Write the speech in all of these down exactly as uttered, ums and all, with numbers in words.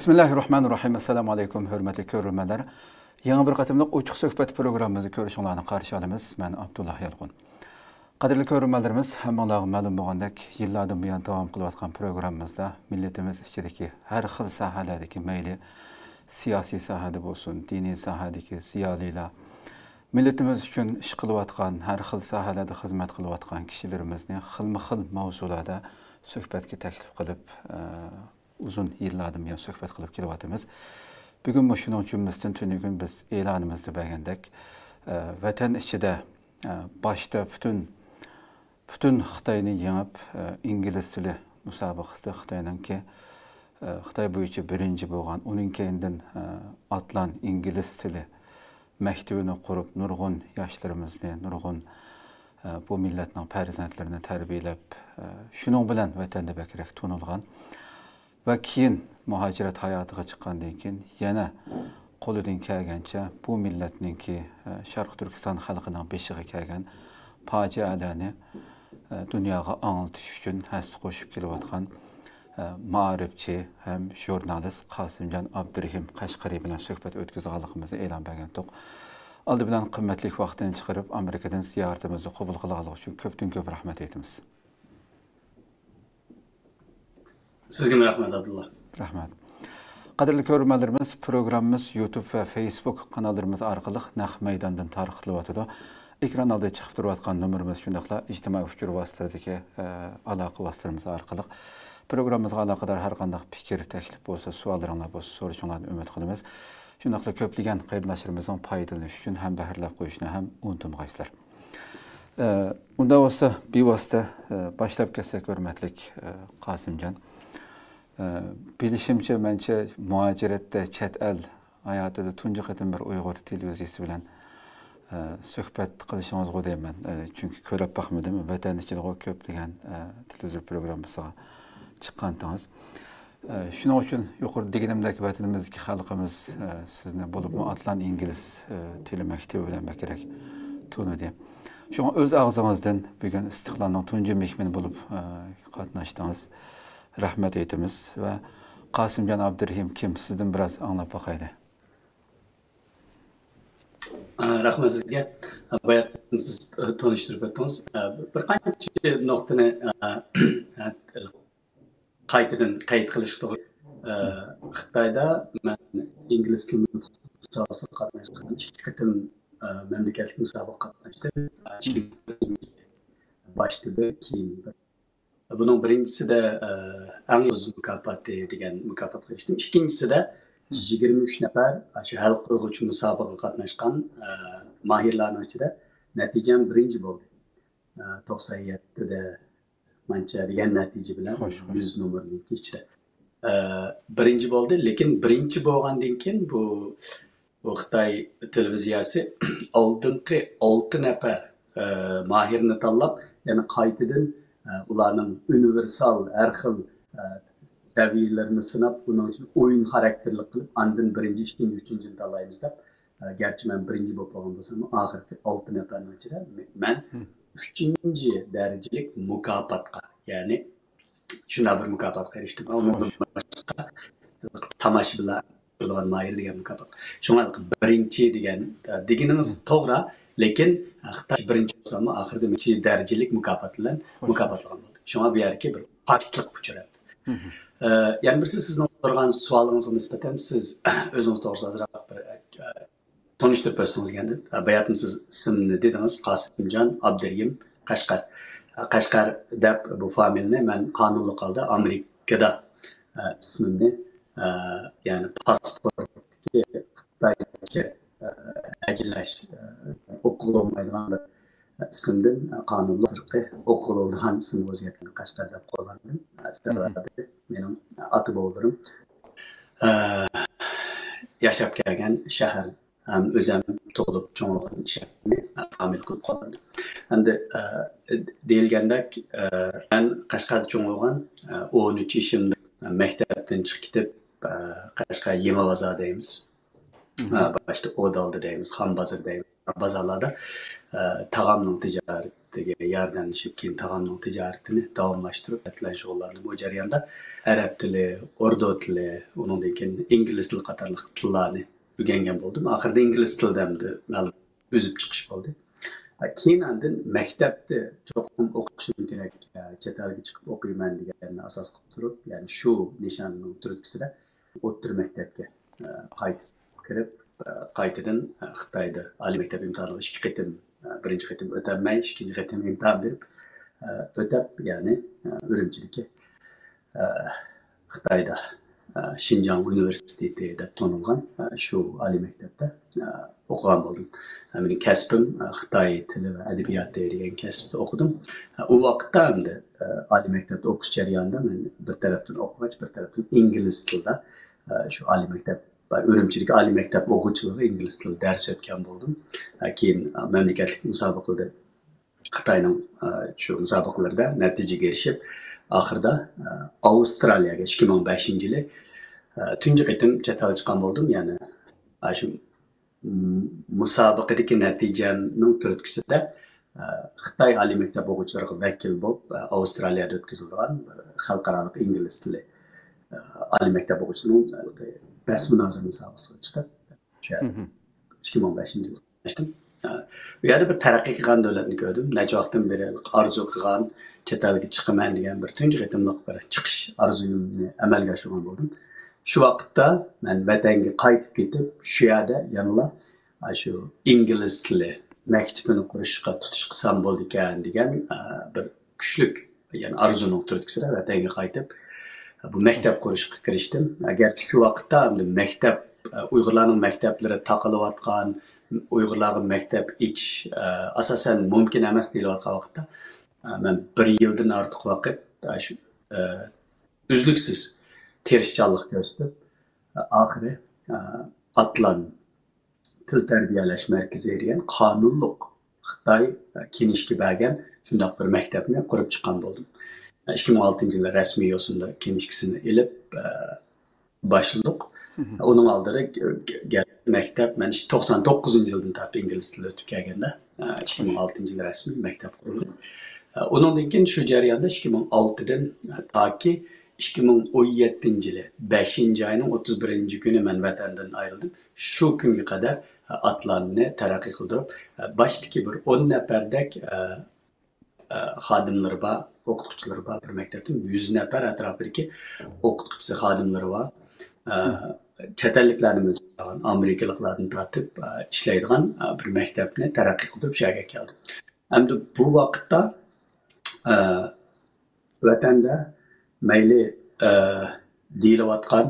بىسمىللاھىررەھمانىررەھىم. ئەسسالامۇ ئەلەيكۇم، ھۆرمەتلىك كۆرۈرمەنلەر. يېڭى بىر قېتىملىق ئوچۇق سۆھبەت پروگراممىمىزدا كۆرۈشۈڭلارنى قارشى ئالىمىز. مەن ئابدۇللا يالقۇن. قەدىرلىك كۆرۈرمەنلىرىمىز، ھەممىڭلارغا مەلۇم بولغاندەك، يىللاردىن بۇيان داۋام قىلىۋاتقان پروگراممىمىزدا مىللىتىمىز ئىچىدىكى ھەر خىل ساھەلەردىكى، مەيلى سىياسىي ساھەدە بولسۇن، دىنىي ساھەدىكى زىيالىيلار، مىللىتىمىز ئۈچۈن ئىش قىلىۋاتقان، ھەر خىل ساھەلەردە خىزمەت قىلىۋاتقان كىشىلىرىمىزنى خىلمۇ خىل ماۋزۇلاردا سۆھبەتكە تەكلىپ قىلىپ، ئە، ئۇزۇن يىللاردىن بۇيان سۆھبەت قىلىپ كېلىۋاتىمىز. بۈگۈنمۇ شۇنىڭ جۈملىسىدىن تۈنۈگۈن بىز ئېلانىمىزدا بەرگەندەك، ئە، ۋەتەن ئىچىدە، ئە، باشتا پۈتۈن، پۈتۈن خىتاينى يېڭىپ، ئە، ئىنگلىز تىلى مۇسابىقىسىدە خىتاينىڭكى، ئە، خىتاي بويىچە بىرىنچى بولغان، ئۇنىڭ كەينىدىن، ئە، ئاتلان ئىنگلىز تىلى مەكتىۋىنى قۇرۇپ، نۇرغۇن ياشلىرىمىزنى، نۇرغۇن، ئە، بۇ مىللەتنىڭ پەرزەنتلىرىنى تەربىيەلەپ، ئە، شۇنىڭ بىلەن ۋەتەندە بەكرەك تونۇلغان ۋە كېيىن مۇھاجىرەت ھاياتىغا چىققاندىن كېيىن يەنە قولىدىن كەلگەنچە بۇ مىللەتنىڭكى، ئە، شەرقىي تۈركىستان خەلقىنىڭ بېشىغا كەلگەن پاجىئەلەرنى، ئە، دۇنياغا ئاڭلىتىش ئۈچۈن ھەسسە قوشۇپ كېلىۋاتقان، ئە، مائارىپچى ھەم ژۇرنالىست قاسىمجان ئابدۇرېھىم قەشقەرى بىلەن سۆھبەت ئۆتكۈزىدىغانلىقىمىزنى ئېلان بەرگەنتۇق. ئالدى بىلەن قىممەتلىك ۋاقتىنى چىقىرىپ، ئامېرىكىدىن زىيارىتىمىزنى قوبۇل قىلغانلىقى ئۈچۈن كۆپتىن كۆپ رەھمەت ئېيتىمىز. سىزگىمۇ رەھمەت، ئابدۇللا. رەھمەت. قەدىرلىك كۆرۈرمەنلىرىمىز، پروگراممىمىز يۇتۇب ۋە فېيسبۇك قاناللىرىمىز ئارقىلىق نەق مەيداندىن تارقىتىلىۋاتىدۇ. ئېكران ئالدىدا چىقىپ تۇرۇۋاتقان نومۇرىمىز، شۇنداقلا ئىجتىمائىي ئۇچۇر ۋاسىتىلىرىدىكى، ئە، ئالاقە ۋاسىتىلىرىمىز ئارقىلىق پروگراممىمىزغا ئالاقىدار ھەر قانداق پىكىر، تەكلىپ بولسا، سوئاللىرىڭلار بولسا، سورىشىڭلارنى ئۈمىد قىلىمىز. شۇنداقلا كۆپلىگەن قېرىنداشلىرىمىزنىڭ پايدىلىنىشى ئۈچۈن ھەمبەھىرلەپ قويۇشنى ھەم ئۇنتۇمىغايسىلەر. ئە، ئۇنداق بولسا، بىۋاسىتە، ئە، باشلاپ كەتسەك، ھۆرمەتلىك، ئە، قاسىمجان. ئە، بىلىشىمچە، مەنچە مۇھاجىرەتتە، چەت ئەل ھاياتىدا تۇنجى قېتىم بىر ئۇيغۇر تېلېۋىزىيىسى بىلەن، ئە، سۆھبەت قىلىشىڭىزغۇ دەيمەن. ئە، چۈنكى كۆرۈپ باقمىدىم. ۋەتەن ئىچىدىغۇ كۆپلىگەن، ئە، تېلېۋىزور پروگراممىسىغا چىققانتىڭىز. ئە، شۇنىڭ ئۈچۈن يۇقىرىدا دېگىنىمدەك ۋەتىنىمىزدىكى خەلقىمىز، ئە، سىزنى بولۇپمۇ ئاتلان ئىنگلىز، ئە، تىلى مەكتىپى بىلەن بەكرەك تونۇدى. شۇڭا ئۆز ئاغزىڭىزدىن بۈگۈن ئىستىقلالنىڭ تۇنجى مېھمىنى بولۇپ، ئە، قاتناشتىڭىز. رەھمەت ئېيتىمىز ۋە قاسىمجان ئابدۇرېھىم كىم؟ سىزدىن بىراز ئاڭلاپ باقايلى. ئە، رەھمەت سىزگە. بايا سىز تونۇشتۇرۇپ ئۆتتىڭىز. ئە، بىر قانچە نۇقتىنى، ئە، قايتىدىن قەيت قىلىش توغرا. ئە، خىتايدا مەن ئىنگلىز تىلى مۇسابىقىسىغا قاتناشقان، ئىككى قېتىم، ئە، مەملىكەتلىك مۇسابىقىغا قاتناشتىم. باشتا بىر، كېيىن بىر. بۇنىڭ بىرىنچىسىدە، ئە، ئەڭ يۇقىرى مۇكاپاتى دېگەن مۇكاپاتقا ئېرىشتىم. ئىككىنچىسىدە يىگىرمە ئۈچ نەپەر شۇ ھەل قىلغۇچى مۇسابىقىگە قاتناشقان، ئە، ماھىرلارنىڭ ئىچىدە نەتىجەم بىرىنچى بولدى. ئە، توقسان يەتتىدە مانچە دېگەن نەتىجە بىلەن خوش، خوش. يۈز نومۇرنىڭكى ئىچىدە، ئە، بىرىنچى بولدى. لېكىن بىرىنچى بولغاندىن كېيىن بۇ، بۇ خىتاي تېلېۋىزىيەسى ئالدىنقى ئالتە نەپەر، ئە، ماھىرنى تاللاپ، يەنە قايتىدىن، ئە، ئۇلارنىڭ ئۇنىۋېرسال ھەر خىل، ئە، سەۋىيەلىرىنى سىناپ، ئۇنىڭ ئىچىدە ئويۇن خاراكتېرلىك قىلىپ، ئاندىن بىرىنچى، ئىككىنچى، ئۈچىنچىنى تاللايمىز دەپ، ئە، گەرچە مەن بىرىنچى بولۇپ قالغان بولساممۇ، ئاخىرقى ئالتە نەپەرنىڭ ئىچىدە مەن مم. ئۈچىنچى دەرىجىلىك مۇكاپاتقا، يەنى شۇنداق بىر مۇكاپاتقا ئېرىشتىم. ئۇنىڭدىن خوش. باشقا تاماشا بىلەن تۇرىدىغان ماھىر دېگەن مۇكاپات. شۇڭا بىرىنچى دېگەن، دېگىنىڭىز مم. توغرا، لېكىن خىتاي بىرىنچى بولساممۇ، ئاخىرىدا بىرىنچى دەرىجىلىك مۇكاپات بىلەن خوش. مۇكاپاتلىغان بولدى. شۇڭا بۇ يەردىكى بىر پاكىتلىق ئۇچۇر. مم. ئە، يەنە بىرسى سىزنىڭ سورىغان سوئالىڭىزغا نىسبەتەن سىز ئۆزىڭىز توغرىسىدا ئازراق بىر، ئە، تونۇشتۇرۇپ ئۆتسىڭىز دېگەندە، باياتىن سىز ئىسىمنى دېدىڭىز، قاسىمجان ئابدۇرېھىم قەشقەر. قەشقەر دەپ بۇ فامىلىنى مەن قانۇنلۇق ھالدا ئامېرىكىدا، ئە، ئىسمىمنى، ئە، يەنى پاسپورتتىكى خىتايچە، ئە، ھەجىلەش، ئە، ئوقۇغىلى بولمايدىغان بىر ئىسىمدىن قانۇنلۇق ھازىرقى ئوقۇغىلى بولىدىغان ئىسىمغا ئۆزگەرتكەن، قەشقەر دەپ قوللاندىم. مم. سەۋەبى مېنىڭ ئاتا بوۋىلىرىم، ئە، ياشاپ كەلگەن شەھەر ھەم ئۆزۈم تۇغۇلۇپ چوڭ بولغان شەھەرنى فامىلە قىلىپ قويدۇم. ئەمدى، ئە، دېيىلگەندەك، ئە، مەن قەشقەردە چوڭ بولغان، ئە، ئون ئۈچ يېشىمدا مەكتەپتىن چىقىپ كېتىپ، ئە، قەشقەر يېڭى بازار دەيمىز. مم. ئە، باشتا ئودا ئالدى دەيمىز، خان بازىرى دەيمىز. بازارلاردا، ئە، تاغامنىڭ تىجارىتىگە ياردەملىشىپ، كېيىن تاغامنىڭ تىجارىتىنى داۋاملاشتۇرۇپ، بىلەن شۇغۇللاندىم. ئۇ جەرياندا ئەرەب تىلى، ئوردۇ تىلى، ئۇنىڭدىن كېيىن ئىنگلىز تىلى قاتارلىق تىللارنى ئۆگەنگەن بولدۇم. ئاخىرىدا ئىنگلىز تىلىدا ئەمدى مەلۇم ئۈزۈپ چىقىش بولدى. كېيىن ئاندىن مەكتەپتە چوقۇم ئوقۇشۇم كېرەك، چەت ئەلگە چىقىپ ئوقۇيمەن دېگەننى ئاساس قىلىپ تۇرۇپ، يەنى شۇ نىشاننىڭ تۈرتكىسىدە ئوتتۇرا مەكتەپكە، ئە، قايتىپ كىرىپ، ئە، قايتىدىن، ئە، خىتايدا ئالىي مەكتەپ ئىمتىھانىغا ئىككى قېتىم، ئە، بىرىنچى قېتىم ئۆتەلمەي، ئىككىنچى قېتىم ئىمتىھان بېرىپ، ئە، ئۆتەپ، يەنى، ئە، ئۈرۈمچىدىكى، ئە، خىتايدا، ئە، شىنجاڭ ئۇنىۋېرسىتېتى دەپ تونۇلغان، ئە، شۇ ئالىي مەكتەپتە، ئە، ئوقۇغان بولدۇم. ئە، مېنىڭ كەسپىم، ئە، خىتاي تىلى ۋە ئەدەبىياتى دېگەن كەسىپتە ئوقۇدۇم. ئە، ئۇ ۋاقىتتا ئەمدى، ئە، ئالىي مەكتەپتە ئوقۇش جەريانىدا مەن بىر تەرەپتىن ئوقۇغاچ، بىر تەرەپتىن ئىنگلىز تىلىدا، ئە، شۇ ئالىي مەكتەپ، ئۈرۈمچىدىكى ئالىي مەكتەپ ئوقۇغۇچىلىرىغا ئىنگلىز تىلى دەرس ئۆتكەن بولدۇم. ئە، كېيىن، ئە، مەملىكەتلىك مۇسابىقىلەردە خىتاينىڭ، ئە، شۇ مۇسابىقىلىرىدە نەتىجىگە ئېرىشىپ، ئاخىرىدا، ئە، ئاۋسترالىيەگە ئىككى مىڭ بەشىنچى يىلى، ئە، تۇنجى قېتىم چەت ئەلگە چىققان بولدۇم. يەنى، ئە، شۇ، م-، مۇسابىقىدىكى نەتىجەمنىڭ تۈرتكىسىدە، ئە، خىتاي ئالىي مەكتەپ ئوقۇغۇچىلىرىغا ۋەكىل بولۇپ، ئە، ئاۋسترالىيەدە ئۆتكۈزۈلىدىغان بىر خەلقئارالىق ئىنگلىز تىلى، ئە، ئالىي مەكتەپ ئوقۇغۇچىلىرىنىڭ ھېلىقى بەس مۇنازىرە مۇسابىقىسىغا چىقىپ، شۇ يەردە ئىككى مىڭ بەشىنچى يىلى قاتناشتىم. ئە، ئۇ يەردە بىر تەرەققىي قىلغان دۆلەتنى كۆردۈم. نەچچە ۋاقىتتىن بېرى ئارزۇ قىلغان، چەت ئەلگە چىقىمەن دېگەن بىر تۇنجى قېتىملىق بىر چىقىش ئارزۇيۇمنى ئەمەلگە ئاشۇرغان بولدۇم. شۇ ۋاقىتتا مەن ۋەتەنگە قايتىپ كېتىپ، شۇ يەردە يەنىلا، ئە، شۇ ئىنگلىز تىلى مەكتىپىنى قۇرۇشقا تۇتۇش قىلسام بولىدىكەن دېگەن، ئە، بىر كۈچلۈك، يەنى ئارزۇنىڭ تۈرتكىسىدە ۋەتەنگە قايتىپ، بۇ مەكتەپ قۇرۇشقا كىرىشتىم. گەرچە شۇ ۋاقىتتا ئەمدى مەكتەپ، ئۇيغۇرلارنىڭ مەكتەپلىرى تاقىلىۋاتقان، ئۇيغۇرلارغا مەكتەپ ئېچىش، ئاساسەن مۇمكىن ئەمەس دېيىلىۋاتقان ۋاقىتتا، مەن بىر يىلدىن ئارتۇق ۋاقىت، شۇ، ئۈزلۈكسىز تىرىشچانلىق كۆرسىتىپ، ئاخىرى، ئاتلان تىل تەربىيەلەش مەركىزى دېگەن قانۇنلۇق خىتاي كېنىشكە بەرگەن شۇنداق بىر مەكتەپنى قۇرۇپ چىققان بولدۇم. ئىككى مىڭ ئالتىنچى يىلى رەسمىي يوسۇندا كېنىشكىسىنى ئېلىپ، ئە، باشلىدۇق. ئۇنىڭ ئالدىدا گ-، گ-، مەكتەپ، مەن توقسان توققۇزىنچى يىلدىن تارتىپ ئىنگلىز تىلى ئۆتۈپ كەلگەندە، ئە، ئىككى مىڭ ئالتىنچى يىلى رەسمىي مەكتەپ قۇرۇلدى. ئە، ئۇنىڭدىن كېيىن شۇ جەرياندا ئىككى مىڭ ئالتىدىن، ئە، تاكى ئىككى مىڭ ئون يەتتىنچى يىلى بەشىنچى ئاينىڭ ئوتتۇز بىرىنچى كۈنى مەن ۋەتەندىن ئايرىلدىم. شۇ كۈنگە قەدەر، ئە، ئاتلاننى تەرەققىي قىلدۇرۇپ، ئە، باشتىكى بىر ئون نەپەردەك، ئە، ئە، خادىملىرى بار، ئوقۇتقۇچىلىرى بار، بىر مەكتەپتىن يۈز نەپەر ئەتراپىدىكى ئوقۇتقۇچىسى خادىملىرى بار. ئە، چەت ئەللىكلەرنىمۇ ئۆز ئىچىگە ئالغان، ئامېرىكىلىقلاردىن تارتىپ، ئە، ئىشلەيدىغان، ئە، بىر مەكتەپنى تەرەققىي قىلدۇرۇپ شۇ يەرگە كەلدىم. ئەمدى بۇ ۋاقىتتا، ئە، ۋەتەندە مەيلى، ئە، دېيىلىۋاتقان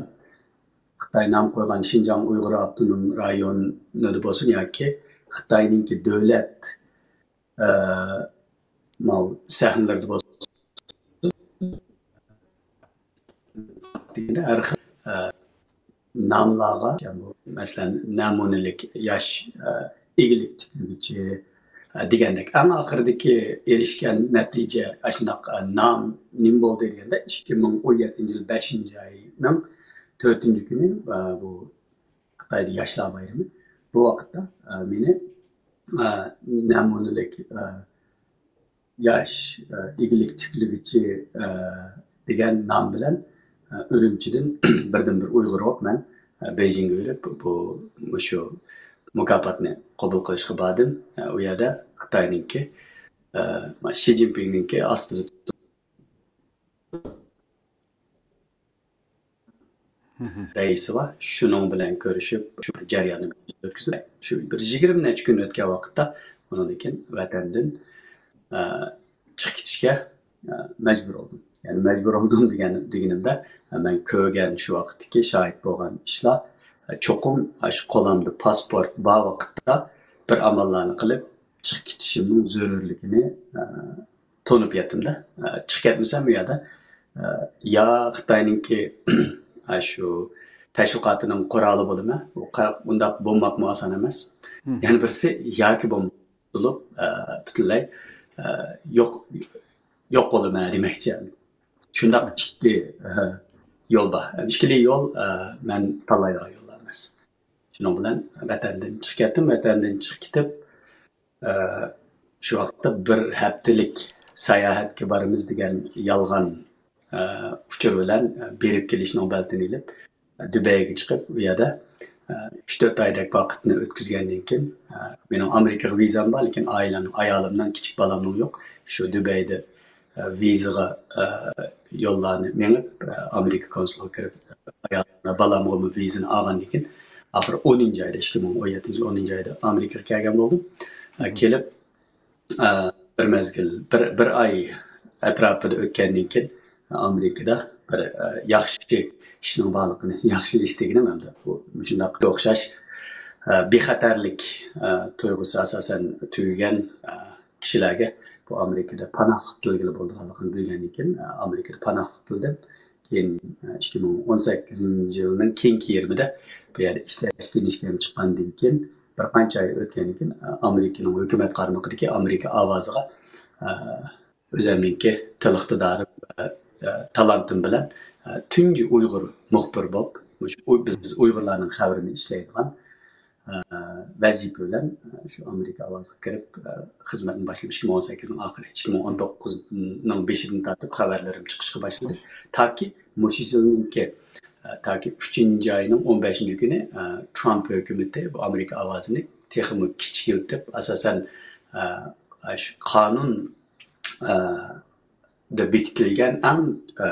خىتاي نام قويغان شىنجاڭ ئۇيغۇر ئاپتونوم رايونىدا بولسۇن ياكى خىتاينىڭكى دۆلەت، ئە، ماۋۇ سەھنىلىرىدە بولسۇن، ھەر خىل، ئە، ناملارغا، مەسىلەن، نەمۇنىلىك ياش، ئە، ئىگىلىك تىكلىگۈچى، ئە، دېگەندەك. ئەڭ ئاخىرىدىكى ئېرىشكەن نەتىجە، ئاشۇنداق، ئە، نام نېمە بولدى دېگەندە، ئىككى مىڭ ئون يەتتىنچى يىل بەشىنچى ئاينىڭ تۆتىنچى كۈنى، ئە، بۇ خىتايدا ياشلار بايرىمى. بۇ ۋاقىتتا، ئە، مېنى، ئە، نەمۇنىلىك، ئە، ياش، ئە، ئىگىلىك تىكلىگۈچى، ئە، دېگەن نام بىلەن، ئە، ئۈرۈمچىدىن بىردىنبىر ئۇيغۇر بولۇپ مەن، ئە، بېيجىڭغا بېرىپ، بۇ، مۇشۇ مۇكاپاتنى قوبۇل قىلىشقا باردىم. ئە، ئۇ يەردە خىتاينىڭكى، ئە، شى جىنپىڭنىڭكى ئاستىدا رەئىسى بار. شۇنىڭ بىلەن كۆرۈشۈپ، شۇ جەرياننى ئۆتكۈزدى. شۇ بىر يىگىرمە نەچچە كۈن ئۆتكەن ۋاقىتتا، ئۇنىڭدىن كېيىن ۋەتەندىن، ئە، چىقىپ كېتىشكە، ئە، مەجبۇر بولدۇم. يەنى مەجبۇر بولدۇم دېگەن، دېگىنىمدە، ئە، مەن كۆرگەن شۇ ۋاقىتتىكى شاھىت بولغان ئىشلار، ئە، چوقۇم، ئە، شۇ قولۇمدا پاسپورت بار ۋاقىتتا بىر ئاماللارنى قىلىپ چىقىپ كېتىشىمنىڭ زۆرۈرلۈكىنى، ئە، تونۇپ يەتتىم-دە. ئە، چىقىپ كەتمىسەم، ئۇ يەردە، ئە، يا خىتاينىڭكى، ئە، شۇ تەشۋىقاتىنىڭ قورالى بولىمەن. ئۇ قا-، ئۇنداق بولماقمۇ ئاسان ئەمەس. يەنە بىرسى، ياكى بولمىسا، ئە، پۈتۈنلەي، ئە، يوق، يوق بولىمەن دېمەكچى. شۇنداق ئىككى، ئە، يول بار. ئىككىلى يول، ئە، مەن تاللايدىغان يوللار ئەمەس. شۇنىڭ بىلەن ۋەتەندىن چىقىپ كەتتىم. ۋەتەندىن چىقىپ كېتىپ، ئە، شۇ ۋاقىتتا بىر ھەپتىلىك ساياھەتكە بارىمىز دېگەن يالغان، ئە، ئۇچۇر بىلەن، ئە، بېرىپ كېلىش نۆۋىتىنى ئېلىپ، دۇبەيگە چىقىپ، ئۇ يەردە، ئە، ئۈچ تۆت ئايدەك ۋاقىتنى ئۆتكۈزگەندىن كېيىن، ئە، مېنىڭ ئامېرىكىغا ۋىزام بار، لېكىن ئائىلەم، ئايالىمنىڭ، كىچىك بالامنىڭ يوق. شۇ دۇبەيدە، ئە، ۋىزىغا، ئە، يوللارنى مېڭىپ، ئە، ئامېرىكا كونسۇلىغا كىرىپ، ئايالىمغا، بالامغىمۇ ۋىزىنى ئالغاندىن كېيىن، ئاخىرى ئونىنچى ئايدا، ئىككى مىڭ ئون يەتتىنچى ئونىنچى ئايدا ئامېرىكىغا كەلگەن بولدۇم. ئە، كېلىپ، ئە، بىر مەزگىل، بىر، بىر ئاي ئەتراپىدا ئۆتكەندىن كېيىن، ئامېرىكىدا بىر، ئە، ياخشى ئىشنىڭ بارلىقىنى، ياخشى ئىش دېگىنىم ئەمدى بۇ مۇشۇنداق ئوخشاش، ئە، بىخەتەرلىك، ئە، تۇيغۇسى ئاساسەن تۈگىگەن، ئە، كىشىلەرگە بۇ ئامېرىكىدا پاناھلىق تىلىگىلى بولىدىغانلىقىنى بىلگەندىن كېيىن، ئە، ئامېرىكىدا پاناھلىق تىلىدىم. كېيىن، ئە، ئىككى مىڭ ئون سەككىزىنچى يىلنىڭ كېيىنكى يېرىمىدە بۇ يەردە ئىشلەشكە، ئىشكىنىشكە چىققاندىن كېيىن، بىر قانچە ئاي ئۆتكەندىن كېيىن، ئە، ئامېرىكىنىڭ ھۆكۈمەت قارمىقىدىكى ئامېرىكا ئاۋازىغا، ئە، ئۆزۈمنىڭكى تىل ئىقتىدارىم ۋە، ئە، تالانتىم بىلەن، ئە، تۇنجى ئۇيغۇر مۇخبىر بولۇپ، مۇشۇ ئۇ-، بىز ئۇيغۇرلارنىڭ خەۋىرىنى ئىشلەيدىغان، ئە، ۋەزىپە بىلەن، ئە، شۇ ئامېرىكا ئاۋازىغا كىرىپ، ئە، خىزمەتنى باشلىدىم. ئىككى مىڭ ئون سەككىزنىڭ ئاخىرى، ئىككى مىڭ ئون توققۇزنىڭ بېشىدىن تارتىپ خەۋەرلىرىم چىقىشقا باشلىدى. تاكى مۇشۇ يىلنىڭكى، ئە، تاكى ئۈچىنچى ئاينىڭ ئون بەشىنچى كۈنى، ئە، ترامپ ھۆكۈمىتى بۇ ئامېرىكا ئاۋازىنى تېخىمۇ كىچىكلىتىپ، ئاساسەن، ئە، شۇ قانۇن، ئە، دا بېكىتىلگەن ئەڭ، ئە،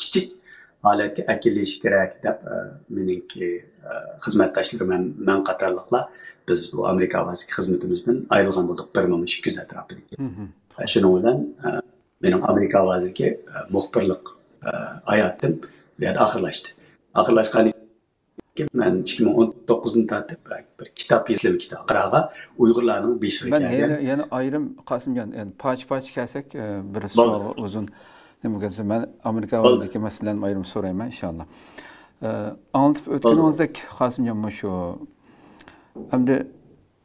كىچىك ھالەتكە ئەكېلىش كېرەك دەپ، ئە، مېنىڭكى، ئە، خىزمەتداشلىرىم ھەم مەن قاتارلىقلار بىز بۇ ئامېرىكا ئاۋازىدىكى خىزمىتىمىزدىن ئايرىلغان بولدۇق بىر مىڭ ئىككى يۈز ئەتراپىدىكى. شۇنىڭ بىلەن، ئە، مېنىڭ ئامېرىكا ئاۋازىدىكى، ئە، مۇخبىرلىق، ئە، ھاياتىم بۇ يەردە ئاخىرلاشتى. ئاخىرلاشقاندىن كېيىن مەن ئىككى مىڭ ئون توققۇزدىن تارتىپ بىر كىتاب يېزىپ، كىتاب قاراغا ئۇيغۇرلارنىڭ بېشىغا مەن كەلگەن. يەنە، يەنە ئايرىم، قاسىمجان، يەنە پارچە-پارچە كەلسەك، ئە، بىر بولدى. سوئال ئۇزۇن. نېمە دېسە، مەن ئامېرىكا بولدى. ئاۋازىدىكى مەسىلىلەرنى ئايرىم سورايمەن، ئىنشاللا. ئە، ئاڭلىتىپ بولدى. ئۆتكىنىڭىزدەك، قاسىمجان، مۇشۇ ئەمدى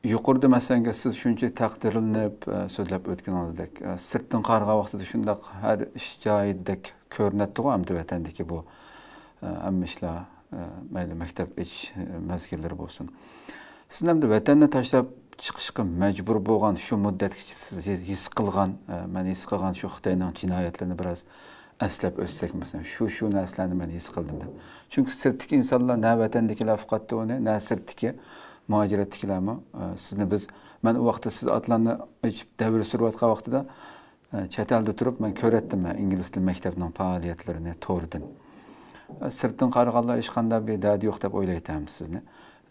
يۇقىرىدا، مەسىلەن، سىز شۇنچە تەقدىرلىنىپ، ئە، سۆزلەپ ئۆتكىنىڭىزدەك، ئە، سىرتتىن قارىغان ۋاقتىدا شۇنداق ھەر ئىش جايىدەك كۆرۈنەتتىغۇ ئەمدى ۋەتەندىكى بۇ، ئە، ھەممە ئىشلار، ئە، مەيلى مەكتەپ ئېچىش، ئە، مەزگىللىرى بولسۇن. سىز ئەمدى ۋەتەننى تاشلاپ چىقىشقا مەجبۇر بولغان شۇ مۇددەتكىچە سىز ھېس، ھېس قىلغان، ئە، مەن ھېس قىلغان شۇ خىتاينىڭ جىنايەتلىرىنى بىراز ئەسلەپ ئۆتسەك، مەسىلەن، شۇ، شۇ نەرسىلەرنى مەن ھېس قىلدىم دەپ. چۈنكى سىرتتىكى ئىنسانلار، نە ۋەتەندىكىلەر ئۇقاتتى ئۇنى، نە سىرتتىكى مۇھاجىرەتتىكىلەرمۇ، ئە، سىزنى بىز، مەن ئۇ ۋاقىتتا سىز ئاتلارنى ئېچىپ دەۋر سۈرۈۋاتقان ۋاقتىدا، ئە، چەت ئەلدە تۇرۇپ مەن كۆرەتتىم، مەن ئىنگلىز تىل مەكتەپنىڭ پائالىيەتلىرىنى توردىن. ئە، سىرتتىن قارىغانلار ھېچقانداق بىر دەردى يوق دەپ ئويلايتتى ھەم سىزنى.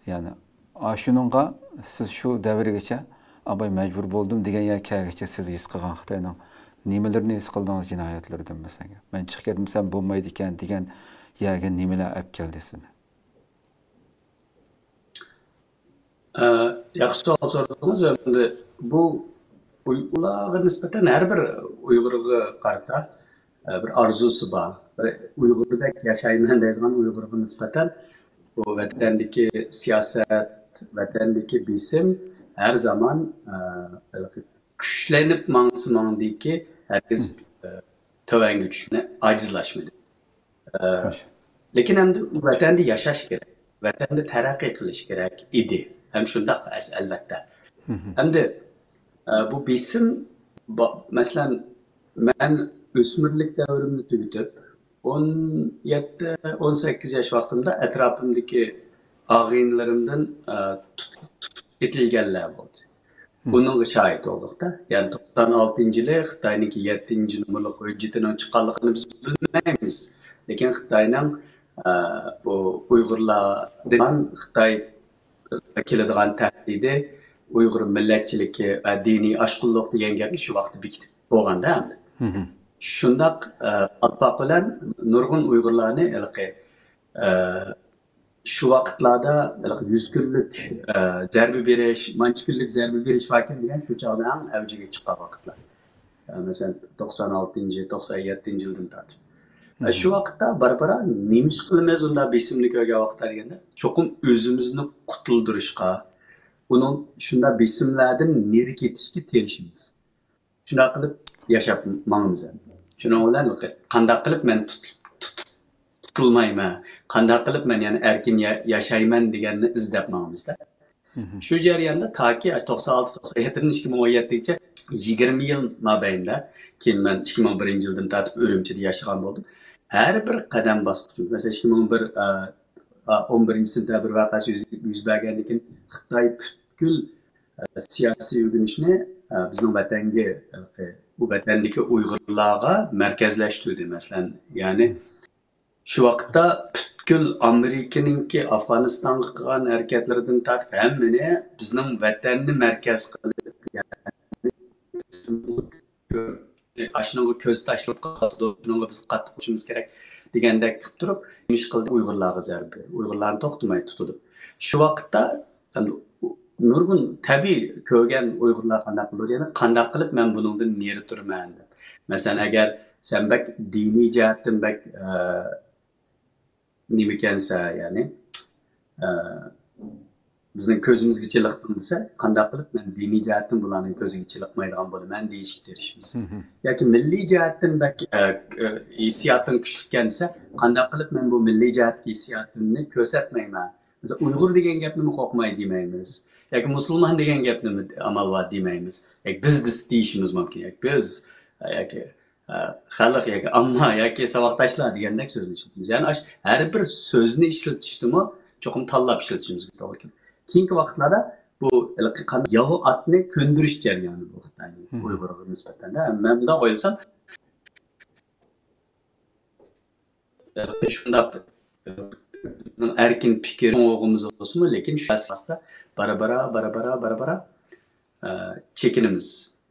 يەنى، ئاشۇنىڭغا سىز شۇ دەۋرگىچە، ئاباي مەجبۇر بولدۇم دېگەن يەرگە كەلگىچە سىز ھېس قىلغان خىتاينىڭ نېمىلىرىنى ھېس قىلدىڭىز جىنايەتلىرىدىن، مەسىلەن؟ مەن چىقىپ كەتمىسەم بولمايدىكەن دېگەن يەرگە نېمىلەر ئەپ كەلدى سىزنى؟ ئە، ياخشى سوئال سورىدىڭىز. ئەمدى بۇ ئۇيغۇرلارغا نىسبەتەن ھەر بىر ئۇيغۇرغا قارىتا، ئە، بىر ئارزۇسى بار. بىر ئۇيغۇردەك ياشايمەن دەيدىغان ئۇيغۇرغا نىسبەتەن بۇ ۋەتەندىكى سىياسەت، ۋەتەندىكى بېسىم ھەر زامان، ئە، ھېلىقى كۈچلىنىپ ماڭسا ماڭدىكى، ھەرگىز، ئە، تۆۋەنگە چۈشۈشنى ئاجىزلاشمىدى. ئە، لېكىن ئەمدى ۋەتەندە ياشاش كېرەك، ۋەتەندە تەرەققىي قىلىش كېرەك ئىدى. ھەم شۇنداق ئەس-، ئەلۋەتتە. ئەمدى، ئە، بۇ بېسىم، با-، مەسىلەن، مەن ئۆسمۈرلۈك دەۋرىمنى تۈگىتىپ، ئون يەتتە، ئون سەككىز ياش ۋاقتىمدا ئەتراپىمدىكى ئاغىنىلىرىمدىن، ئە، تۇت-، تۇتۇپ كېتىلگەنلەر بولدى. بۇنىڭغا شاھىت بولدۇق-تا. يەنى توقسان ئالتىنچى يىلى خىتاينىڭكى يەتتىنچى نومۇرلۇق ھۆججىتىنىڭ چىققانلىقىنى بىز بىلمەيمىز. لېكىن خىتاينىڭ، ئە، بۇ ئۇيغۇرلاردىن خىتاي كېلىدىغان تەھدىتى، ئۇيغۇر مىللەتچىلىكى ۋە دىنىي ئاشقۇنلۇق دېگەن گەپنى شۇ ۋاقىتتا بېكىتىپ بولغاندا ئەمدى. شۇنداق، ئە، پاتپاق بىلەن نۇرغۇن ئۇيغۇرلارنى ھېلىقى، ئە، شۇ ۋاقىتلاردا ھېلىقى يۈز كۈنلۈك، ئە، زەربە بېرىش، مانچە كۈنلۈك زەربە بېرىش باركەن دېگەن شۇ چاغدا ئەڭ ئەۋجىگە چىققان ۋاقىتلار. ئە، مەسىلەن، توقسان ئالتىنچى، توقسان يەتتىنچى يىلدىن تارتىپ. ئە، شۇ ۋاقىتتا بارا-بارا نېمە ئىش قىلىمىز ئۇنداق بېسىمنى كۆرگەن ۋاقىتتا دېگەندە، چوقۇم ئۆزىمىزنى قۇتۇلدۇرۇشقا، ئۇنىڭ شۇنداق بېسىملەردىن نېرى كېتىشكە تىرىشىمىز. شۇنداق قىلىپ ياشاپ ماڭىمىز ئەمدى. شۇنىڭ بىلەن قانداق قىلىپ مەن تۇت-، تۇت-، تۇتۇلمايمەن، قانداق قىلىپ مەن يەنە ئەركىن يا-، ياشايمەن دېگەننى ئىزدەپ ماڭىمىزدە. شۇ جەرياندا تاكى توقسان ئالتە، توقسان يەتتىدىن ئىككى مىڭ ئون يەتتىگىچە يىگىرمە يىل مابەينىدە، كېيىن مەن ئىككى مىڭ بىرىنچى يىلدىن تارتىپ ئۈرۈمچىدە ياشىغان بولدۇم. ھەر بىر قەدەم باسقۇچىمىز، مەسىلەن، ئىككى مىڭ بىر، ئە، ئە، ئون بىرىنچى سېنتەبىر ۋەقەسى يۈز، يۈز بەرگەندىن كېيىن خىتاي پۈتكۈل، ئە، سىياسىي ئۆگىنىشنى، ئە، بىزنىڭ ۋەتەنگە، ئە، ئۇ ۋەتەندىكى ئۇيغۇرلارغا مەركەزلەشتۈردى، مەسىلەن، يەنى شۇ ۋاقىتتا پۈتكۈل ئامېرىكىنىڭكى ئافغانىستانغا قىلغان ھەرىكەتلىرىدىن تارتىپ ھەممىنى بىزنىڭ ۋەتەننى مەركەز قىلىپ، يەنى ئاشۇنىڭغا كۆز تاشلاپ قالىدۇ، شۇنىڭغا بىز قاتتىق قوشۇشىمىز كېرەك دېگەندەك قىلىپ تۇرۇپ، نېمە ئىش قىلدى؟ ئۇيغۇرلارغا زەربە بېرىپ، ئۇيغۇرلارنى توختىماي تۇتىدۇ. شۇ ۋاقىتتا ئەمدى نۇرغۇن تەبىئىي كۆرگەن ئۇيغۇرلار قانداق بولىدۇ؟ يەنى قانداق قىلىپ مەن بۇنىڭدىن نېرى تۇرىمەن دەپ. مەسىلەن، ئەگەر سەن بەك دىنىي جەھەتتىن بەك، ئە، نېمىكەنسە، يەنى، ئە، بىزنىڭ كۆزىمىزگە چېلىقتىڭ دېسە، قانداق قىلىپ مەن دىنىي جەھەتتىن بۇلارنىڭ كۆزىگە چېلىقمايدىغان بولىمەن دېيىشكە تىرىشىمىز. ياكى مىللىي جەھەتتىن بەك، ئە، ئە، ھېسسىياتىڭ كۈچلۈككەن دېسە، قانداق قىلىپ مەن بۇ مىللىي جەھەتتىكى ھېسسىياتىمنى كۆرسەتمەيمەن؟ مەسىلەن، ئۇيغۇر دېگەن گەپنىمۇ قورقماي دېمەيمىز. ياكى مۇسۇلمان دېگەن گەپنىمۇ ئامال بار دېمەيمىز. ياكى بىز دېس-، دېيىشىمىز مۇمكىن. ياكى بىز، ياكى، ئە، خەلق ياكى ئامما ياكى ساۋاقداشلار دېگەندەك سۆزنى ئىشلىتىمىز. يەنى ئاش-، ھەر بىر سۆزنى ئىشلىتىشتىمۇ چوقۇم تاللاپ ئىشلىتىشىمىزگە توغرا كېلىدۇ. كېيىنكى ۋاقىتلاردا بۇ ھېلىقى قان-، ياۋا ئاتنى كۆندۈرۈش جەريانى بۇ خىتاينىڭ ئۇيغۇرغا نىسبەتەن. مەن مۇنداق ئويلىسام، شۇنداق، ئەركىن پىكىر ئوغىمىز بولسىمۇ، لېكىن شۇ ئاساستا بارا-بارا، بارا-بارا، بارا-بارا، ئە، چېكىنىمىز.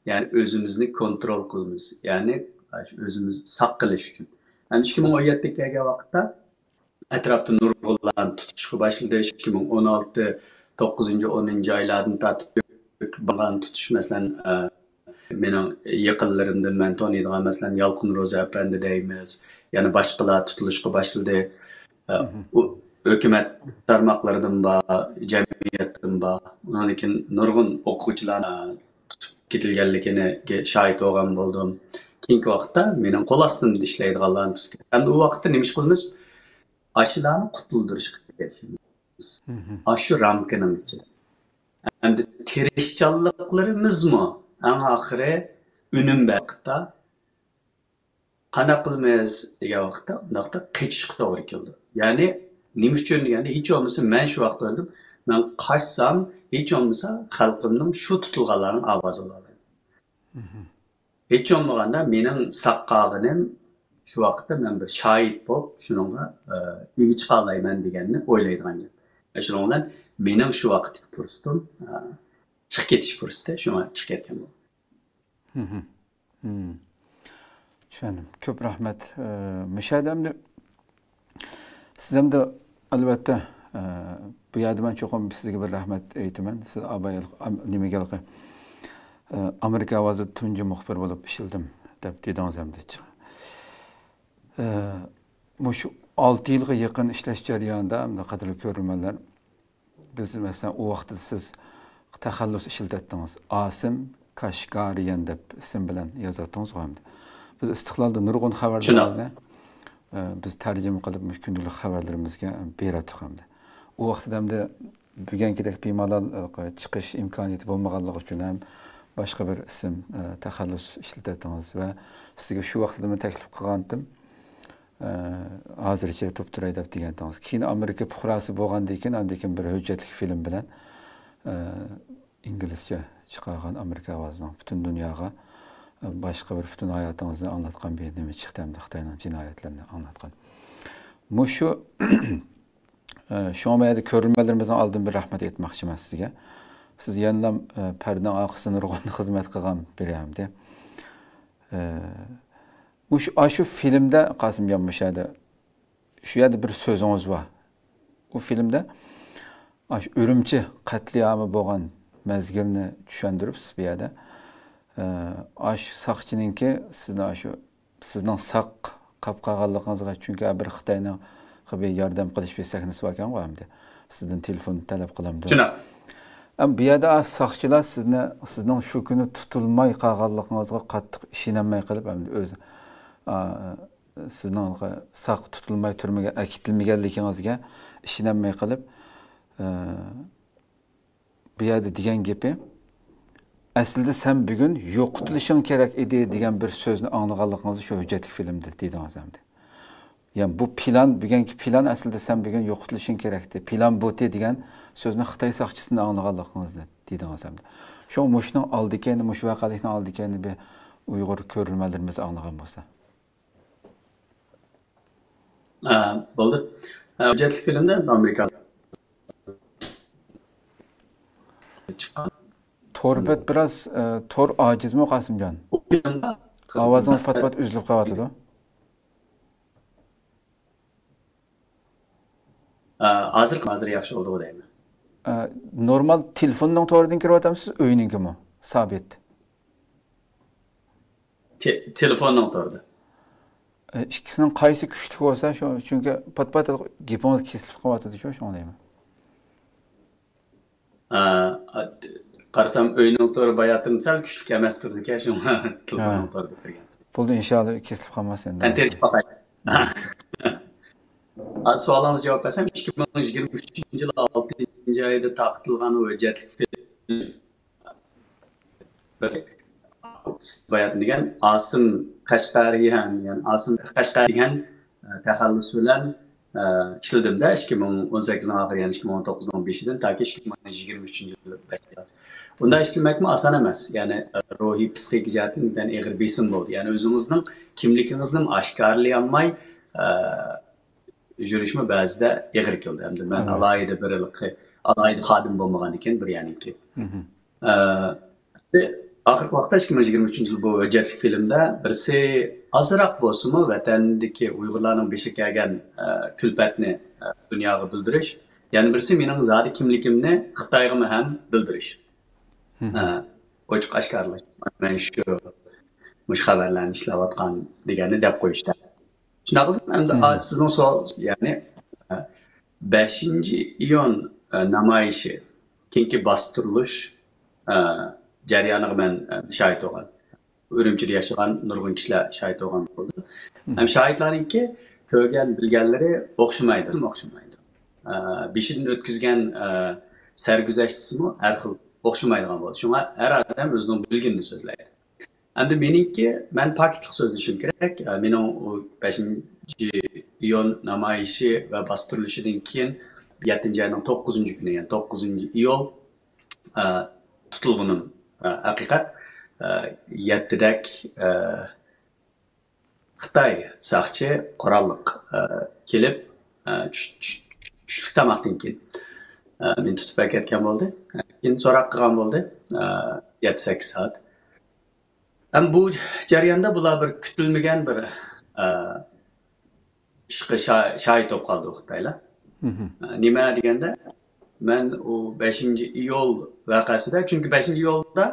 يەنى ئۆزىمىزنى كونترول قىلىمىز. يەنى ئۆزىمىز ساق قىلىش ئۈچۈن. يەنى ئىككى مىڭ ئون يەتتىگە كەلگەن ۋاقىتتا ئەتراپتا نۇرغۇنلارنى تۇتۇشقا باشلىدى. ئىككى مىڭ ئون ئالتە، توققۇزىنچى، ئونىنچى ئايلاردىن تارتىپ بارغان تۇتۇش، مەسىلەن، ئە، مېنىڭ يېقىنلىرىمدىن مەن تونۇيدىغان، مەسىلەن، يالقۇن روزى ئەپەندى دەيمىز، يەنە باشقىلار تۇتۇلۇشقا باشلىدى. ئە، ئۇ ھۆكۈمەت تارماقلىرىدىن بار، جەمئىيەتتىن بار. ئۇنىڭدىن كېيىن نۇرغۇن ئوقۇغۇچىلار، ئە، تۇتۇپ كېتىلگەنلىكىنىگە شاھىت بولغان بولدۇم. كېيىنكى ۋاقىتتا مېنىڭ قول ئاستىمدا ئىشلەيدىغانلارنى تۇتۇپ كەتتى. ئەمدى ئۇ ۋاقىتتا نېمە ئىش قىلىمىز؟ ئاشۇلارنى قۇتۇلدۇرۇشقا تىرىشىمىز. ئاشۇ رامكىنىڭ ئىچىدە. ئەمدى تىرىشچانلىقلىرىمىزمۇ ئەڭ ئاخىرى ئۈنۈم بەرمەيدۇ. قانداق قىلىمىز دېگەن ۋاقىتتا، ئۇنداقتا قېچىشقا توغرا كېلىدۇ. يەنى نېمە ئۈچۈن دېگەندە، ھېچ بولمىسا مەن شۇ ۋاقىتتا ئۆلدۈم، مەن قاچسام، ھېچ بولمىسا خەلقىمنىڭ شۇ تۇتۇلغانلارنىڭ ئاۋازىنى ئالالايمەن. ھېچ بولمىغاندا مېنىڭ ساق قالغىنىم شۇ ۋاقىتتا مەن بىر شاھىت بولۇپ شۇنىڭغا، ئە، ئىگە چىقالايمەن دېگەننى ئويلايدىغان گەپ. شۇنىڭ بىلەن مېنىڭ شۇ ۋاقىتتىكى پۇرسىتىم، ئە، چىقىپ كېتىش پۇرسىتى، شۇڭا چىقىپ كەتكەن بولدۇم. چۈشەندىم. كۆپ رەھمەت. ئە، مۇشۇ يەردە ئەمدى سىز ئەمدى ئەلۋەتتە، ئە، بۇ يەردە مەن چوقۇم سىزگە بىر رەھمەت ئېيتىمەن. سىز ئاباي نېمىگە ھېلىقى، ئە، ئامېرىكا ئاۋازىدا تۇنجى مۇخبىر بولۇپ ئىشلىدىم دەپ دېدىڭىز ئەمدى. ئە، مۇشۇ ئالتە يىلغا يېقىن ئىشلەش جەريانىدا، قەدىرلىك كۆرۈرمەنلەر، بىز، مەسىلەن، ئۇ ۋاقىتتا سىز تەخەللۇس ئىشلىتەتتىڭىز. ئاسىم كاشكارىيەن دەپ ئىسىم بىلەن يازاتتىڭىزغۇ ئەمدى. بىز ئىستىقلالدا نۇرغۇن خەۋەرلىرىڭىزنى، ئە، بىز تەرجىمە قىلىپ، مۇشۇ كۈندىلىك خەۋەرلىرىمىزگە بېرەتتۇق ئەمدى. ئۇ ۋاقىتتا ئەمدى بۈگۈنكىدەك بىمالال، ئە، چىقىش ئىمكانىيىتى بولمىغانلىقى ئۈچۈن ھەم باشقا بىر ئىسىم، ئە، تەخەللۇس ئىشلىتەتتىڭىز ۋە سىزگە شۇ ۋاقىتتا مەن تەكلىپ قىلغانتىم. ئە، ھازىرچە تۇرۇپ تۇراي دەپ دېگەنتىڭىز. كېيىن ئامېرىكا پۇقراسى بولغاندىن كېيىن، ئاندىن كېيىن بىر ھۆججەتلىك فىلىم بىلەن، ئە، ئىنگلىزچە چىقارغان ئامېرىكا ئاۋازىنىڭ پۈتۈن دۇنياغا، ئە، باشقا بىر پۈتۈن ھاياتىڭىزنى ئاڭلاتقان بىر نېمە چىقتى ھەمدە خىتاينىڭ جىنايەتلىرىنى ئاڭلاتقان. مۇشۇ، ئە، شۇڭا مەن يەردە كۆرۈرمەنلىرىمىزنىڭ ئالدىدىن بىر رەھمەت ئېيتماقچىمەن سىزگە. سىز يەنىلا، ئە، پەردىنىڭ ئارقىسىدا نۇرغۇن خىزمەت قىلغان بىرى ئەمدى. ئە، مۇشۇ، ئاشۇ فىلىمدە قاسىمجان مۇشۇ يەردە، شۇ يەردە بىر سۆزىڭىز بار. ئۇ فىلىمدە ئاشۇ ئۈرۈمچى قەتلىئامى بولغان مەزگىلنى چۈشەندۈرۈپسىز بۇ يەردە. ئە، ئاشۇ ساقچىنىڭكى سىزنى ئاشۇ، سىزنىڭ ساق قاپ قالغانلىقىڭىزغا، چۈنكى ھەر بىر خىتاينىڭ بىر ياردەم قىلىش بىر سەھنىسى باركەنغۇ ئەمدى. سىزدىن تېلېفون تەلەپ قىلامدۇ؟ شۇنداق. ئەمما بۇ يەردە ساقچىلار سىزنى، سىزنىڭ شۇ كۈنى تۇتۇلماي قالغانلىقىڭىزغا قاتتىق ئىشىنەلمەي قېلىپ، ئەمدى ئۆز، ئا، سىزنىڭ ساق تۇتۇلماي تۈرمىگە ئەكېتىلمىگەنلىكىڭىزگە ئىشىنەلمەي قېلىپ، ئە، بۇ يەردە دېگەن گېپى، ئەسلىدە سەن بۈگۈن يوقىتىلىشىڭ كېرەك ئىدى دېگەن بىر سۆزنى ئاڭلىغانلىقىڭىزنى شۇ ھۆججەتلىك فىلىمدە دېدىڭىز ئەمدى. يەنى بۇ پىلان، بۈگۈنكى پىلان ئەسلىدە سەن بۈگۈن يوقىتىلىشىڭ كېرەكتى. پىلان بۇتى دېگەن سۆزنى خىتاي ساقچىسىدىن ئاڭلىغانلىقىڭىزنى دېدىڭىز ئەمدى. شۇڭا مۇشۇنىڭ ئالدىكەينى، مۇشۇ ۋەقەلىكنىڭ ئالدىكەينى بىر ئۇيغۇر كۆرۈرمەنلىرىمىز ئاڭلىغان بولسا. ئە، بولدى. ئە، ھۆججەتلىك فىلىمدە ئامېرىكا چىققان. تور بەت بىراز، ئە، تور ئاجىزمۇ، قاسىمجان؟ ئۇ فىلىمدا ئاۋازىڭىز پات-پات ئۈزۈلۈپ قېلىۋاتىدۇ. ئە، ھازىر، ھازىر ياخشى بولدىغۇ دەيمەن. ئە، نورمال تېلېفوننىڭ تورىدىن كىرىۋاتامسىز، ئۆينىڭكىمۇ؟ سابىت. تې-، تېلېفوننىڭ تورىدا. ئە، ئىككىسىنىڭ قايسى كۈچلۈك بولسا، شۇ، چۈنكى پات-پات گېپىڭىز كېسىلىپ قېلىۋاتىدۇ، شۇ، شۇڭا دەيمەن. ئە، قارىسام، ئۆينىڭ تورى باياتىن سەل كۈچلۈك ئەمەس تۇرىدىكەن، شۇڭا تېلېفوننىڭ تورىدا كىرگەن. بولدى، ئىنشاللا كېسىلىپ قالماس ئەمدى. قېنى، تىرىشىپ باقاي. ھازىر سوئالىڭىزغا جاۋاب بەرسەم، ئىككى مىڭ يىگىرمە ئۈچىنچى يىل ئالتىنچى ئايدا تارقىتىلغان ھۆججەتلىك فىلىم. بىر باياتىن دېگەن ئاسىم قەشقەرىيان، يەنى ئاسىم قەشقەرىيان، ئە، تەخەللۇسى بىلەن، ئە، ئىشلىدىم-دە، ئىككى مىڭ ئون سەككىزنىڭ ئاخىرى، يەنى ئىككى مىڭ ئون توققۇزنىڭ بېشىدىن تاكى ئىككى مىڭ يىگىرمە ئۈچىنچى يىل باشلاپ. بۇنداق ئىشلىمەكمۇ ئاسان ئەمەس. يەنى، ئە، روھىي، پسىخىكا جەھەتتىن بىردەم ئېغىر بېسىم بولدى. يەنى ئۆزىڭىزنىڭ كىملىكىڭىزنىمۇ ئاشكارىلىيالماي، ئە، يۈرۈشمۇ بەزىدە ئېغىر كېلىدۇ. ھەمدە مەن ئالاھىدە بىر ھېلىقى، ئالاھىدە خادىم بولمىغاندىكىن بىر يەنىكى. ئە، ئاخىرقى ۋاقىتتا ئىككى مىڭ يىگىرمە ئۈچىنچى يىل بۇ ھۆججەتلىك فىلىمدە بىرسى ئازراق بولسىمۇ ۋەتەندىكى ئۇيغۇرلارنىڭ بېشىغا كەلگەن، ئە، كۈلپەتنى، ئە، دۇنياغا بىلدۈرۈش. يەنە بىرسى مېنىڭ زادى كىملىكىمنى خىتايغىمۇ ھەم بىلدۈرۈش. ئە، ئوچۇق ئاشكارىلاش. مەن شۇ، مۇشۇ خەۋەرلەرنى ئىشلەۋاتقان دېگەننى دەپ قويۇشتا. شۇنداق قىلدىم. ئەمدى، ئا، سىزنىڭ سوئال، يەنى، ئە، بەشىنچى ئىيۇن، ئە، نامايىشى، كېيىنكى باستۇرۇلۇش، ئە، جەريانىغا مەن، ئە، شاھىت بولغان. ئۈرۈمچىدە ياشىغان نۇرغۇن كىشىلەر شاھىت بولغان بولدى. ھەم شاھىتلارنىڭكى كۆرگەن، بىلگەنلىرى ئوخشىمايدۇ، ئوخشىمايدۇ. ئە، بېشىدىن ئۆتكۈزگەن، ئە، سەرگۈزەشتىسىمۇ ھەر خىل ئوخشىمايدىغان بولدى. شۇڭا ھەر ئادەم ئۆزىنىڭ بىلگىنىنى سۆزلەيدۇ. ئەمدى مېنىڭكى، مەن پاكىتلىق سۆزلىشىم كېرەك. ئە، مېنىڭ ئۇ بەشىنچى ئىيۇن نامايىشى ۋە باستۇرۇلۇشىدىن كېيىن يەتتىنچى ئاينىڭ توققۇزىنچى كۈنى، يەنى توققۇزىنچى ئىيۇل، ئە، تۇتۇلغىنىم، ئە، ھەقىقەت. ئە، يەتتىدەك، ئە، خىتاي ساقچى قوراللىق، ئە، كېلىپ، ئە، چۈش-، چۈش-، چۈشلۈك تاماقتىن كېيىن، ئە، مېنى تۇتۇپ ئەكەتكەن بولدى. كېيىن سوراق قىلغان بولدى. ئە، يەتتە سەككىز سائەت. ھەم بۇ جەرياندا بۇلار بىر كۈتۈلمىگەن بىر، ئە، ئىشقا شا-، شاھىت بولۇپ قالدى ئۇ خىتايلار. ئە، نېمە دېگەندە، مەن ئۇ بەشىنچى ئىيۇل ۋەقەسىدە، چۈنكى بەشىنچى ئىيۇلدا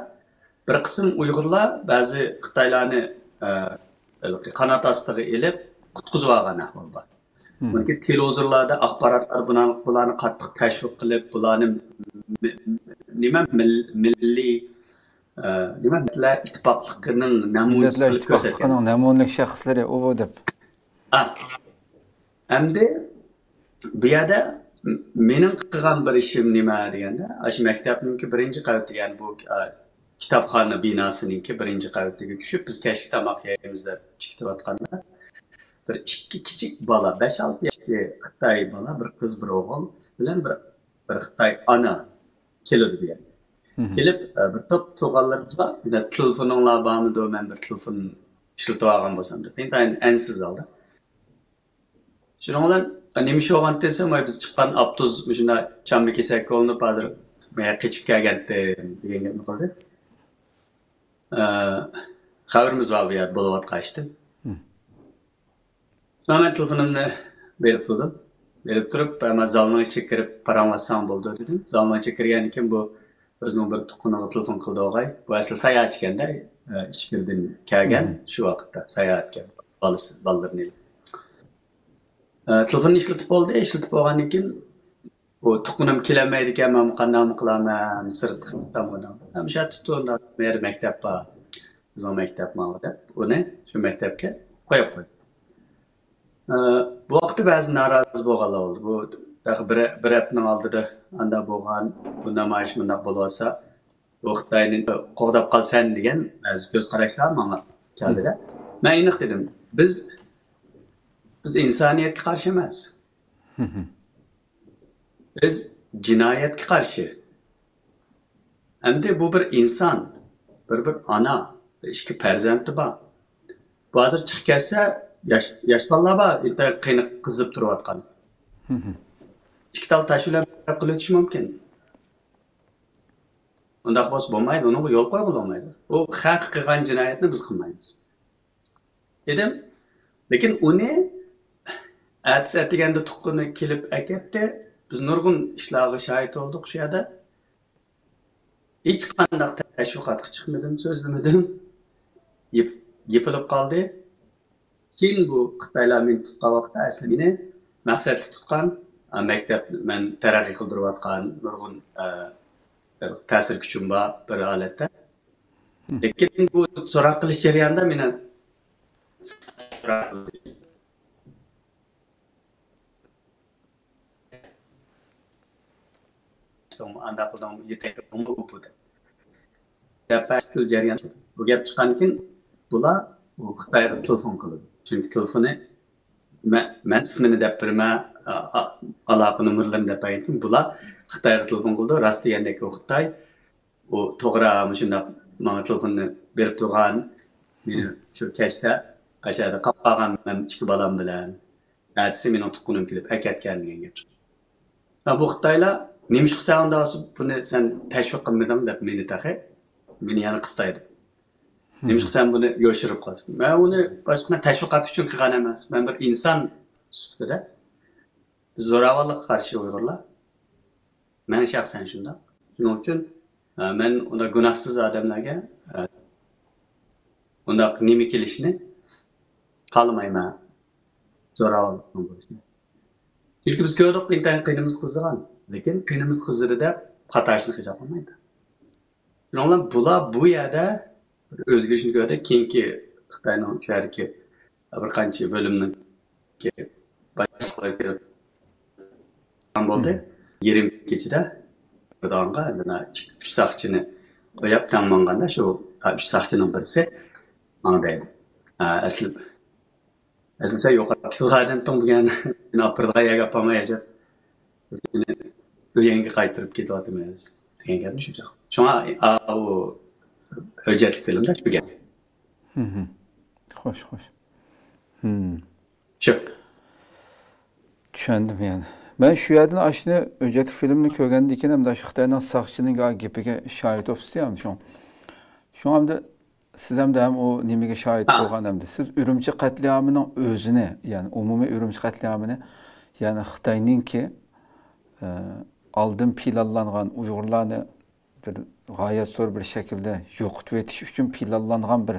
بىر قىسىم ئۇيغۇرلار بەزى خىتايلارنى، ئە، ھېلىقى قانات ئاستىغا ئېلىپ قۇتقۇزۇۋالغان ئەھۋال بار. بۇنىڭكى تېلېۋىزورلاردا ئاخباراتلار بۇلارنى، بۇلارنى قاتتىق تەشۋىق قىلىپ، بۇلارنى م-، م-، نېمە، مىل-، مىللىي، ئە، نېمە، مىللەتلەر ئىتتىپاقلىقىنىڭ نەمۇنىسى مىللەتلەر قىلىپ كۆرسەتكەن. ئىتتىپاقلىقىنىڭ نەمۇنىلىك شەخسلىرى ئۇ، بۇ دەپ. ئا، ئەمدى بۇ يەردە م-، مېنىڭ قىلغان بىر ئىشىم نېمە دېگەندە، ئاشۇ مەكتەپنىڭكى بىرىنچى قەۋىتى، يەنى بۇ، ئا، كىتابخانا بىناسىنىڭكى بىرىنچى قەۋىتىگە چۈشۈپ، بىز كەچلىك تاماق يەيمىز دەپ چىقىۋاتقاندا، بىر ئىككى كىچىك بالا، بەش-ئالتە ياشلىق خىتاي بالا، بىر قىز، بىر ئوغۇل بىلەن بىر، بىر خىتاي ئانا كېلىدۇ بۇ يەرگە. كېلىپ، ئە، بىر توپ تۇغقانلىرىمىزغا، «مەندە تېلېفونۇڭلار بارمىدۇ؟ مەن بىر تېلېفون ئىشلىتىۋالغان بولسام» دەپ، ئىنتايىن ئەنسىز ھالدا. شۇنىڭ بىلەن، «نېمە ئىش بولغانتى دېسەم، ۋاي، بىز چىققان ئاپتوبۇس مۇشۇنداق چامما كېسەككە ئۇلىنىپ، ھازىر مەن قېچىپ كەلگەنتىم» دېگەن گەپنى قىلدى. ئە، خەۋىرىمىز بار بۇ يەردە بولۇۋاتقان ئىشتىن. شۇڭا مەن تېلېفونۇمنى بېرىپ تۇردۇم. بېرىپ تۇرۇپ، «مانا زالنىڭ ئىچىگە كىرىپ پاراڭلاشساڭ بولىدۇ» دېدىم. زالنىڭ ئىچىگە كىرگەندىن كېيىن بۇ ئۆزىنىڭ بىر تۇغقىنىغا تېلېفون قىلدى ئوغاي. بۇ ئەسلى ساياھەتچىكەن-دە، ئىچكىرىدىن كەلگەن، شۇ ۋاقىتتا ساياھەتكە بالىسى، بالىلىرىنى ئېلىپ. ئە، تېلېفوننى ئىشلىتىپ بولدى، ئىشلىتىپ بولغاندىن كېيىن، «بۇ تۇغقىنىم كېلەلمەيدىكەن، مەنمۇ قانداقمۇ قىلارمەن، سىرتقا چىقسام بۇنىڭ.» ھەم شۇ يەردە تۇرۇپ، «مەيەردە مەكتەپ بار، بىزنىڭ مەكتەپ ماۋۇ» دەپ، ئۇنى شۇ مەكتەپكە قويۇپ قويدۇم. ئە، بۇ ۋاقىتتا بەزى نارازى بولغانلار بولدى. بۇ تېخى بىر، بىر ھەپتىنىڭ ئالدىدا ئاندا بولغان بۇ نامايىش مۇنداق بولۇۋاتسا، بۇ خىتاينى قوغداپ قالسەن دېگەن بەزى كۆز قاراشلار ماڭا كەلدىدە. مەن ئېنىق دېدىم، بىز، بىز ئىنسانىيەتكە قارشى ئەمەس. بىز جىنايەتكە قارشى. ئەمدى بۇ بىر ئىنسان، بىر، بىر ئانا، ئىككى پەرزەنتى بار. بۇ ھازىر چىقىپ كەتسە، ياش، ياش بالىلار بار، ئىنتايىن قېنىق قىزىپ تۇرۇۋاتقان. ئىككى تال تاش بىلەن پەرق قىلىۋېتىشى مۇمكىن. ئۇنداق بولسا بولمايدۇ، ئۇنىڭغا يول قويغىلى بولمايدۇ. ئۇ خەق قىلغان جىنايەتنى بىز قىلمايمىز. دېدىم. لېكىن ئۇنى ئەتىسى ئەتىگەندە تۇغقىنى كېلىپ ئەكەتتى. بىز نۇرغۇن ئىشلارغا شاھىت بولدۇق شۇ يەردە. ھېچقانداق تەشۋىقاتقا چىقمىدىم، سۆزلىمىدىم. يېپ-، يېپىلىپ قالدى. كېيىن بۇ خىتايلار مېنى تۇتقان ۋاقىتتا ئەسلى مېنى مەقسەتلىك تۇتقان. ئا، مەكتەپ، مەن تەرەققىي قىلدۇرۇۋاتقان نۇرغۇن، ئە، تەسىر كۈچۈم بار بىر ھالەتتە. لېكىن بۇ سوراق قىلىش جەريانىدا مېنى ئانداق قىلدىڭ، يېتەكلىدىڭمۇ بۇ دەپ. دەپ بەش يىل جەريان. بۇ گەپ چىققاندىن كېيىن بۇلار بۇ خىتايغا تېلېفون قىلىدۇ. چۈنكى تېلېفونى مە-، مەن ئىسمىنى دەپ بېرىمەن، ئا-، ئا-، ئالاقە نومۇرلىرىنى دەپ بەرگەندىن كېيىن بۇلار خىتايغا تېلېفون قىلىدۇ. راست دېگەندەك ئۇ خىتاي، ئۇ توغرا مۇشۇنداق ماڭا تېلېفوننى بېرىپ تۇرغان، مېنى شۇ كەچتە ئاشۇ يەردە قاپقالغان مەن ئىككى بالام بىلەن. ئەتىسى مېنىڭ تۇغقىنىم كېلىپ ئەكەتكەن دېگەن گەپ. ھە، بۇ خىتايلار، «نېمىشقا سەن ئۇنداق بۇنى سەن تەشۋىق قىلمىدىڭ؟» دەپ مېنى تېخى، مېنى يەنە قىستايدۇ. «نېمىشقا سەن بۇنى يوشۇرۇپ قالىسەن؟» مەن ئۇنى باشقا، مەن تەشۋىقات ئۈچۈن قىلغان ئەمەس. مەن بىر ئىنسان سۈپىتىدە، بىز زوراۋانلىققا قارشى ئۇيغۇرلار. مەن شەخسەن شۇنداق. شۇنىڭ ئۈچۈن، ئە، مەن ئۇنداق گۇناھسىز ئادەملەرگە، ئە، ئۇنداق نېمە كېلىشىنى خالىمايمەن. زوراۋانلىقنىڭ بولۇشىنى. چۈنكى بىز كۆردۇق، ئىنتايىن قېنىمىز قىزىغان. لېكىن قېنىمىز قىزىدى دەپ خاتا ئىشنى قىلساق بولمايدۇ. شۇنىڭ بىلەن بۇلار بۇ يەردە بىر ئۆزگىرىشنى كۆردى. كېيىنكى خىتاينىڭ شۇ يەردىكى بىر قانچە بۆلۈمنىڭ باشلىقلىرى كېلىپ بولدى. يېرىم كېچىدە بىردىغانغا ئۈچ ساقچىنى قويۇپ تەڭ ماڭغاندا، شۇ، ھە، ئۈچ ساقچىنىڭ بىرسى ماڭا دەيدۇ. ھە، ئەسلى، ئەسلى سەن يوقاپ كېتىدىغان ئادەمتىڭ بۈگۈن. سېنى ئاپىرىدىغان يەرگە ئاپارماي ئەجەب. سېنى ئۆيۈڭگە قايتۇرۇپ كېتىۋاتىمىز دېگەن گەپنى شۇ چاغ. شۇڭا، ئا، ئۇ ھۆججەتلىك فىلىمدا شۇ گەپ. خوش، خوش. شۇ. چۈشەندىم يەنى. مەن شۇ يەردىن ئاشۇنى ھۆججەتلىك فىلىمنى كۆرگەندىن كېيىن ئەمدى شۇ خىتاينىڭ ساقچىنىڭ گېپىگە شاھىت بولۇپسىز يا، شۇڭ-، شۇڭا ئەمدى سىز ئەمدى ھەم ئۇ نېمىگە شاھىت ھا. بولغان ئەمدى. سىز ئۈرۈمچى قەتلىئامىنىڭ ئۆزىنى، يەنى ئومۇمىي ئۈرۈمچى قەتلىئامىنى، يەنى خىتاينىڭكى، ئە، ئالدىن پىلانلانغان ئۇيغۇرلارنى بىر غايەت زور بىر شەكىلدە يوقىتىۋېتىش ئۈچۈن پىلانلانغان بىر،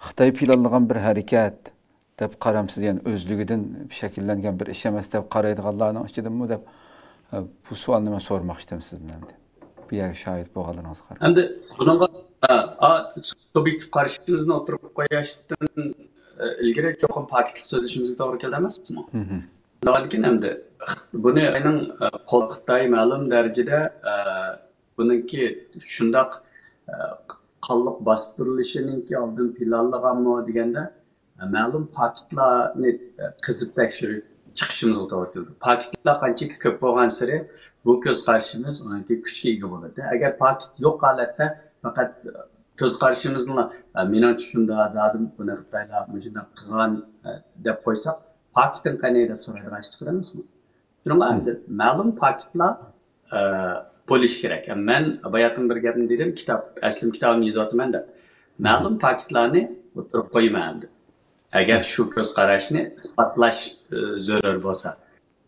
خىتاي پىلانلىغان بىر ھەرىكەت دەپ قارامسىز؟ يەنى ئۆزلۈكىدىن شەكىللەنگەن بىر ئىش ئەمەس دەپ قارايدىغانلارنىڭ ئىچىدىنمۇ دەپ، ئە، بۇ سوئالنى مەن سورىماقچى ئىدىم سىزدىن ئەمدى. بۇ يەرگە شاھىت بولغانلىرىڭىزغا قاراپ. ئەمدى بۇنىڭغا، ئە، ئا، سۇبيېكتىپ قارىشىمىزنى ئوتتۇرىغا قويۇشتىن، ئە، ئىلگىرى چوقۇم پاكىتلىق سۆزلىشىمىزگە توغرا كېلىدۇ ئەمەسمۇ؟ شۇنداقتىن كېيىن ئەمدى بۇنى خىتاي مەلۇم دەرىجىدە، ئە، بۇنىڭكى شۇنداق، ئە، قانلىق باستۇرۇلۇشىنىڭكى ئالدىن پىلانلىغانمۇ دېگەندە، ئە، مەلۇم پاكىتلارنى، ئە، قېزىپ تەكشۈرۈپ چىقىشىمىزغا توغرا كېلىدۇ. پاكىتلار قانچىكى كۆپ بولغانسېرى بۇ كۆز قارىشىمىز ئۇنىڭكى كۈچكە ئىگە بولىدۇ. ئەگەر پاكىت يوق ھالەتتە پەقەت، ئە، كۆز قارىشىمىزنىلا، ئە، مېنىڭچە شۇنداق، زادى بۇنى خىتايلار مۇشۇنداق قىلغان، ئە، دەپ قويساق، پاكىتىڭ قېنى دەپ سورايدىغان ئىش چىقىدۇ ئەمەسمۇ؟ شۇنىڭغا ئەمدى مەلۇم پاكىتلار، ئە، بولۇشى كېرەك. مەن باياتىن بىر گەپنى دېدىم، كىتاب، ئەسلىم كىتابىمنى يېزىۋاتىمەن دەپ. مەلۇم پاكىتلارنى ئوتتۇرىغا قويىمەن ئەمدى. ئەگەر شۇ كۆز قاراشنى ئىسپاتلاش، ئە، زۆرۈر بولسا.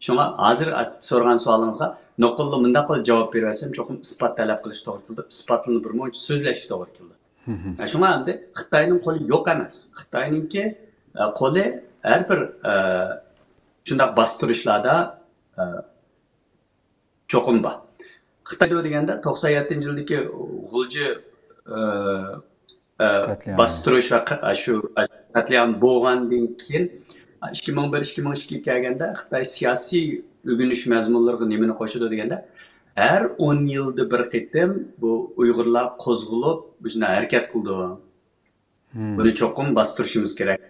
شۇڭا ھازىر سورىغان سوئالىڭىزغا نوقۇللا مۇنداق قىلىپ جاۋاب بېرىۋەتسەم، چوقۇم ئىسپات تەلەپ قىلىش توغرا كېلىدۇ. ئىسپاتلىنىپ بىر مۇنچە سۆزلەشكە توغرا كېلىدۇ. شۇڭا ئەمدى خىتاينىڭ قولى يوق ئەمەس. خىتاينىڭكى، ئە، قولى ھەر بىر، ئە، شۇنداق باستۇرۇشلاردا، ئە، چوقۇم بار. خىتاي دېگەندە توقسان يەتتىنچى يىلدىكى غۇلجا، ئە، ئە، قەتلىئامى. باستۇرۇش ۋە قە-، شۇ قەتلىئام بولغاندىن كېيىن ئىككى مىڭ بىر، ئىككى مىڭ ئىككىگە كەلگەندە خىتاي سىياسىي ئۆگىنىش مەزمۇنلىرىغا نېمىنى قوشىدۇ دېگەندە، ھەر ئون يىلدا بىر قېتىم بۇ ئۇيغۇرلار قوزغىلىپ، مۇشۇنداق ھەرىكەت قىلىدۇ. بۇنى چوقۇم باستۇرۇشىمىز كېرەك.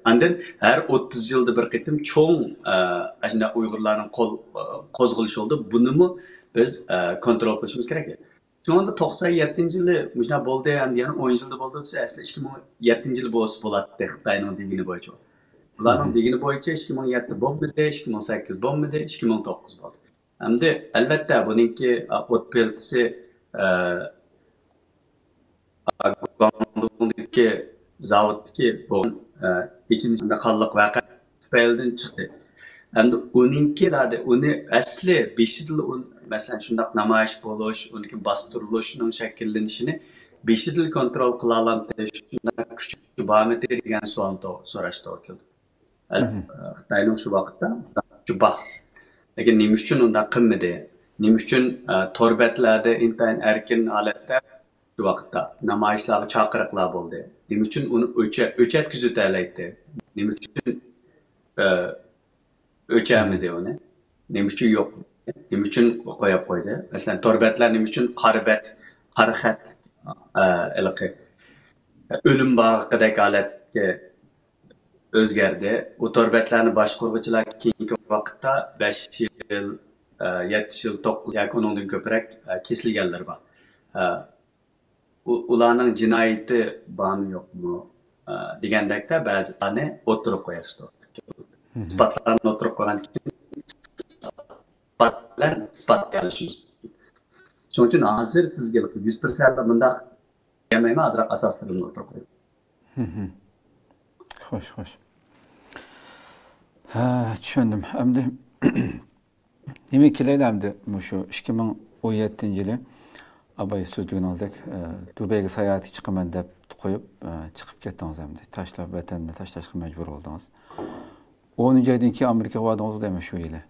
ئاندىن ھەر ئوتتۇز يىلدا بىر قېتىم چوڭ، ئە، ئاشۇنداق ئۇيغۇرلارنىڭ قول، ئە، قوزغىلىشى بولىدۇ. بۇنىمۇ بىز، ئە، كونترول قىلىشىمىز كېرەك. شۇڭا توقسان يەتتىنچى يىلى مۇشۇنداق بولدى، ئەمدى يەنە ئون يىلدا بولدى دېسە، ئەسلى ئىككى مىڭ يەتتىنچى يىلى بولسا بولاتتى خىتاينىڭ دېگىنى بويىچە. بۇلارنىڭ دېگىنى بويىچە ئىككى مىڭ يەتتە بولمىدى، ئىككى مىڭ سەككىز بولمىدى، ئىككى مىڭ توققۇز بولدى. ئەمدى ئەلۋەتتە بۇنىڭكى، ئە، ئوت پىلتىسى، ئە، گۇاڭدۇڭدىكى زاۋۇتتىكى بولغان، ئە، ئېچىنىش قانلىق ۋەقە تۈپەيلىدىن چىقتى. ئەمدى ئۇنىڭكى زادى ئۇنى ئەسلى بېشىدىلا ئۇن-، مەسىلەن، شۇنداق نامايىش بولۇش، ئۇنىڭكى باستۇرۇلۇشنىڭ شەكىللىنىشىنى بېشىدىلا كونترول قىلالامتى، شۇنداق كۈچى بارمىدى دېگەن سوئالنى تو-، سوراش توغرا كېلىدۇ. خىتاينىڭ شۇ ۋاقىتتا كۈچى بار. لېكىن نېمە ئۈچۈن ئۇنداق قىلمىدى؟ نېمە ئۈچۈن، ئە، تور بەتلەردە ئىنتايىن ئەركىن ھالەتتە شۇ ۋاقىتتا نامايىشلارغا چاقىرىقلار بولدى؟ نېمە ئۈچۈن ئۇنى ئۆچە-، ئۆچەتكۈزۈۋېتەلەيتتى؟ نېمە ئۈچۈن، ئە، ئۆچەرمىدى ئۇنى؟ نېمە ئۈچۈن يوق؟ نېمە ئۈچۈن قويۇپ قويدى؟ مەسىلەن، تور بەتلەر نېمە ئۈچۈن قارا بەت، قارا خەت، ئە، ھېلىقى ئۆلۈم باغىقىدەك ھالەتكە ئۆزگەردى؟ ئۇ تور بەتلەرنى باشقۇرغۇچىلار كېيىنكى ۋاقىتتا بەش يىل، ئە، يەتتە يىل، توققۇز ياكى ئۇنىڭدىن كۆپرەك، ئە، كېسىلگەنلىرى بار. ئە، ئۇ-، ئۇلارنىڭ جىنايىتى بارمۇ يوقمۇ، ئە، دېگەندەكتە بەزىلەرنى ئوتتۇرىغا قويۇشتۇ. ئىسپاتلارنى ئوتتۇرىغا قويغاندىن كېيىن، ئىسپات بىلەن ئىسپات ئېلىشىمىز مۇمكىن. شۇنىڭ ئۈچۈن ھازىر سىزگە يۈز پىرسەنت مۇنداق دېيەلمەيمەن، ئازراق ئاساسلىرىمنى ئوتتۇرىغا قويۇپ. خوش، خوش. ھە، چۈشەندىم. ئەمدى نېمە كېلەيلى ئەمدى مۇشۇ ئىككى مىڭ ئون يەتتىنچى يىلى، ئاباي سىز دېگىنىڭىزدەك، ئە، دۇبەيگە ساياھەتكە چىقىمەن دەپ قويۇپ، ئە، چىقىپ كەتتىڭىز ئەمدى. تاشلاپ، ۋەتەننى تاشلاشقا مەجبۇر بولدىڭىز. ئونىنچى ئايدىن كېيىن ئامېرىكىغا باردىڭىزغۇ دەيمەن شۇ يىلى.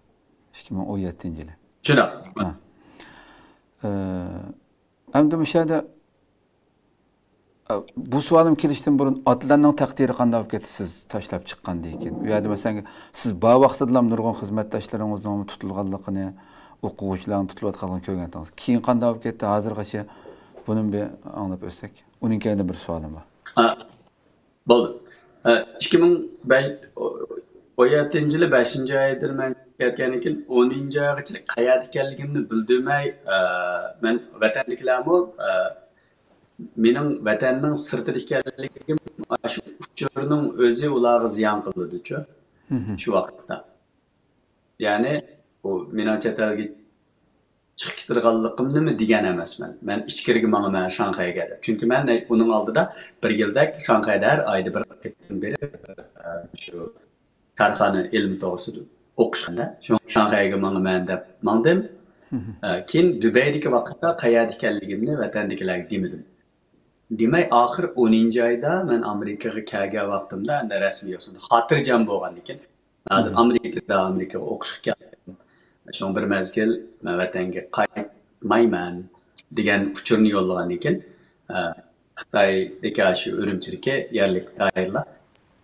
ئىككى مىڭ ئون يەتتىنچى يىلى. شۇنداق. ھە. ئە، ئەمدى مۇشۇ يەردە، ئە، بۇ سوئالىم كېلىشتىن بۇرۇن، ئاتىلارنىڭ تەقدىرى قانداق بولۇپ كەتتى سىز تاشلاپ چىققاندىن كېيىن؟ ئۇ يەردە، مەسىلەن، سىز بار ۋاقتىدىلا نۇرغۇن خىزمەتداشلىرىڭىزنىڭ تۇتۇلغانلىقىنى، ئوقۇغۇچىلارنىڭ تۇتۇلۇۋاتقانلىقىنى كۆرگەنتىڭىز. كېيىن قانداق بولۇپ كەتتى؟ ھازىرغىچە بۇنى بىر ئاڭلاپ ئۆتسەك. ئۇنىڭ كەينىدە بىر سوئالىم بار. ئا، بولدى. ئە، ئىككى مىڭ بەش، ئون يەتتىنچى يىلى بەشىنچى ئايدا مەن كەتكەندىن كېيىن، ئونىنچى ئايغىچە قەيەردە ئىكەنلىكىمنى بىلدۈرمەي، ئە، مەن ۋەتەندىكىلەرمۇ، ئە، مېنىڭ ۋەتەننىڭ سىرتىدا ئىكەنلىكىم، ئاشۇ ئۇچۇرنىڭ ئۆزى ئۇلارغا زىيان قىلىدۇچۇ، شۇ ۋاقىتتا. يەنى، ئۇ مېنىڭ چەت ئەلگە چىقىپ كېتىدىغانلىقىمنىمۇ دېگەن ئەمەسمەن. مەن ئىچكىرىگە ماڭىمەن شاڭخەيگە دەپ. چۈنكى مەن ئۇنىڭ ئالدىدا بىر يىلدەك شاڭخەيدە ھەر ئايدا بىر قېتىم بېرىپ، ئە، شۇ كارخانا ئىلمى توغرىسىدا ئوقۇشقاندا، شۇ شاڭخەيگە ماڭىمەن دەپ ماڭدىم. ئە، كېيىن دۇبەيدىكى ۋاقىتتا قەيەردە ئىكەنلىكىمنى ۋەتەندىكىلەرگە دېمىدىم. دېمەي، ئاخىر ئونىنچى ئايدا مەن ئامېرىكىغا كەلگەن ۋاقتىمدا، ئەمدى رەسمىي يوسۇندا خاتىرجەم بولغاندىن كېيىن، ھازىر ئامېرىكىدا، ئامېرىكىغا ئوقۇشقا كەلدىم. شۇڭا بىر مەزگىل مەن ۋەتەنگە قايتمايمەن دېگەن ئۇچۇرنى يوللىغاندىن كېيىن، ئە، خىتايدىكى شۇ ئۈرۈمچىدىكى يەرلىك دائىرىلەر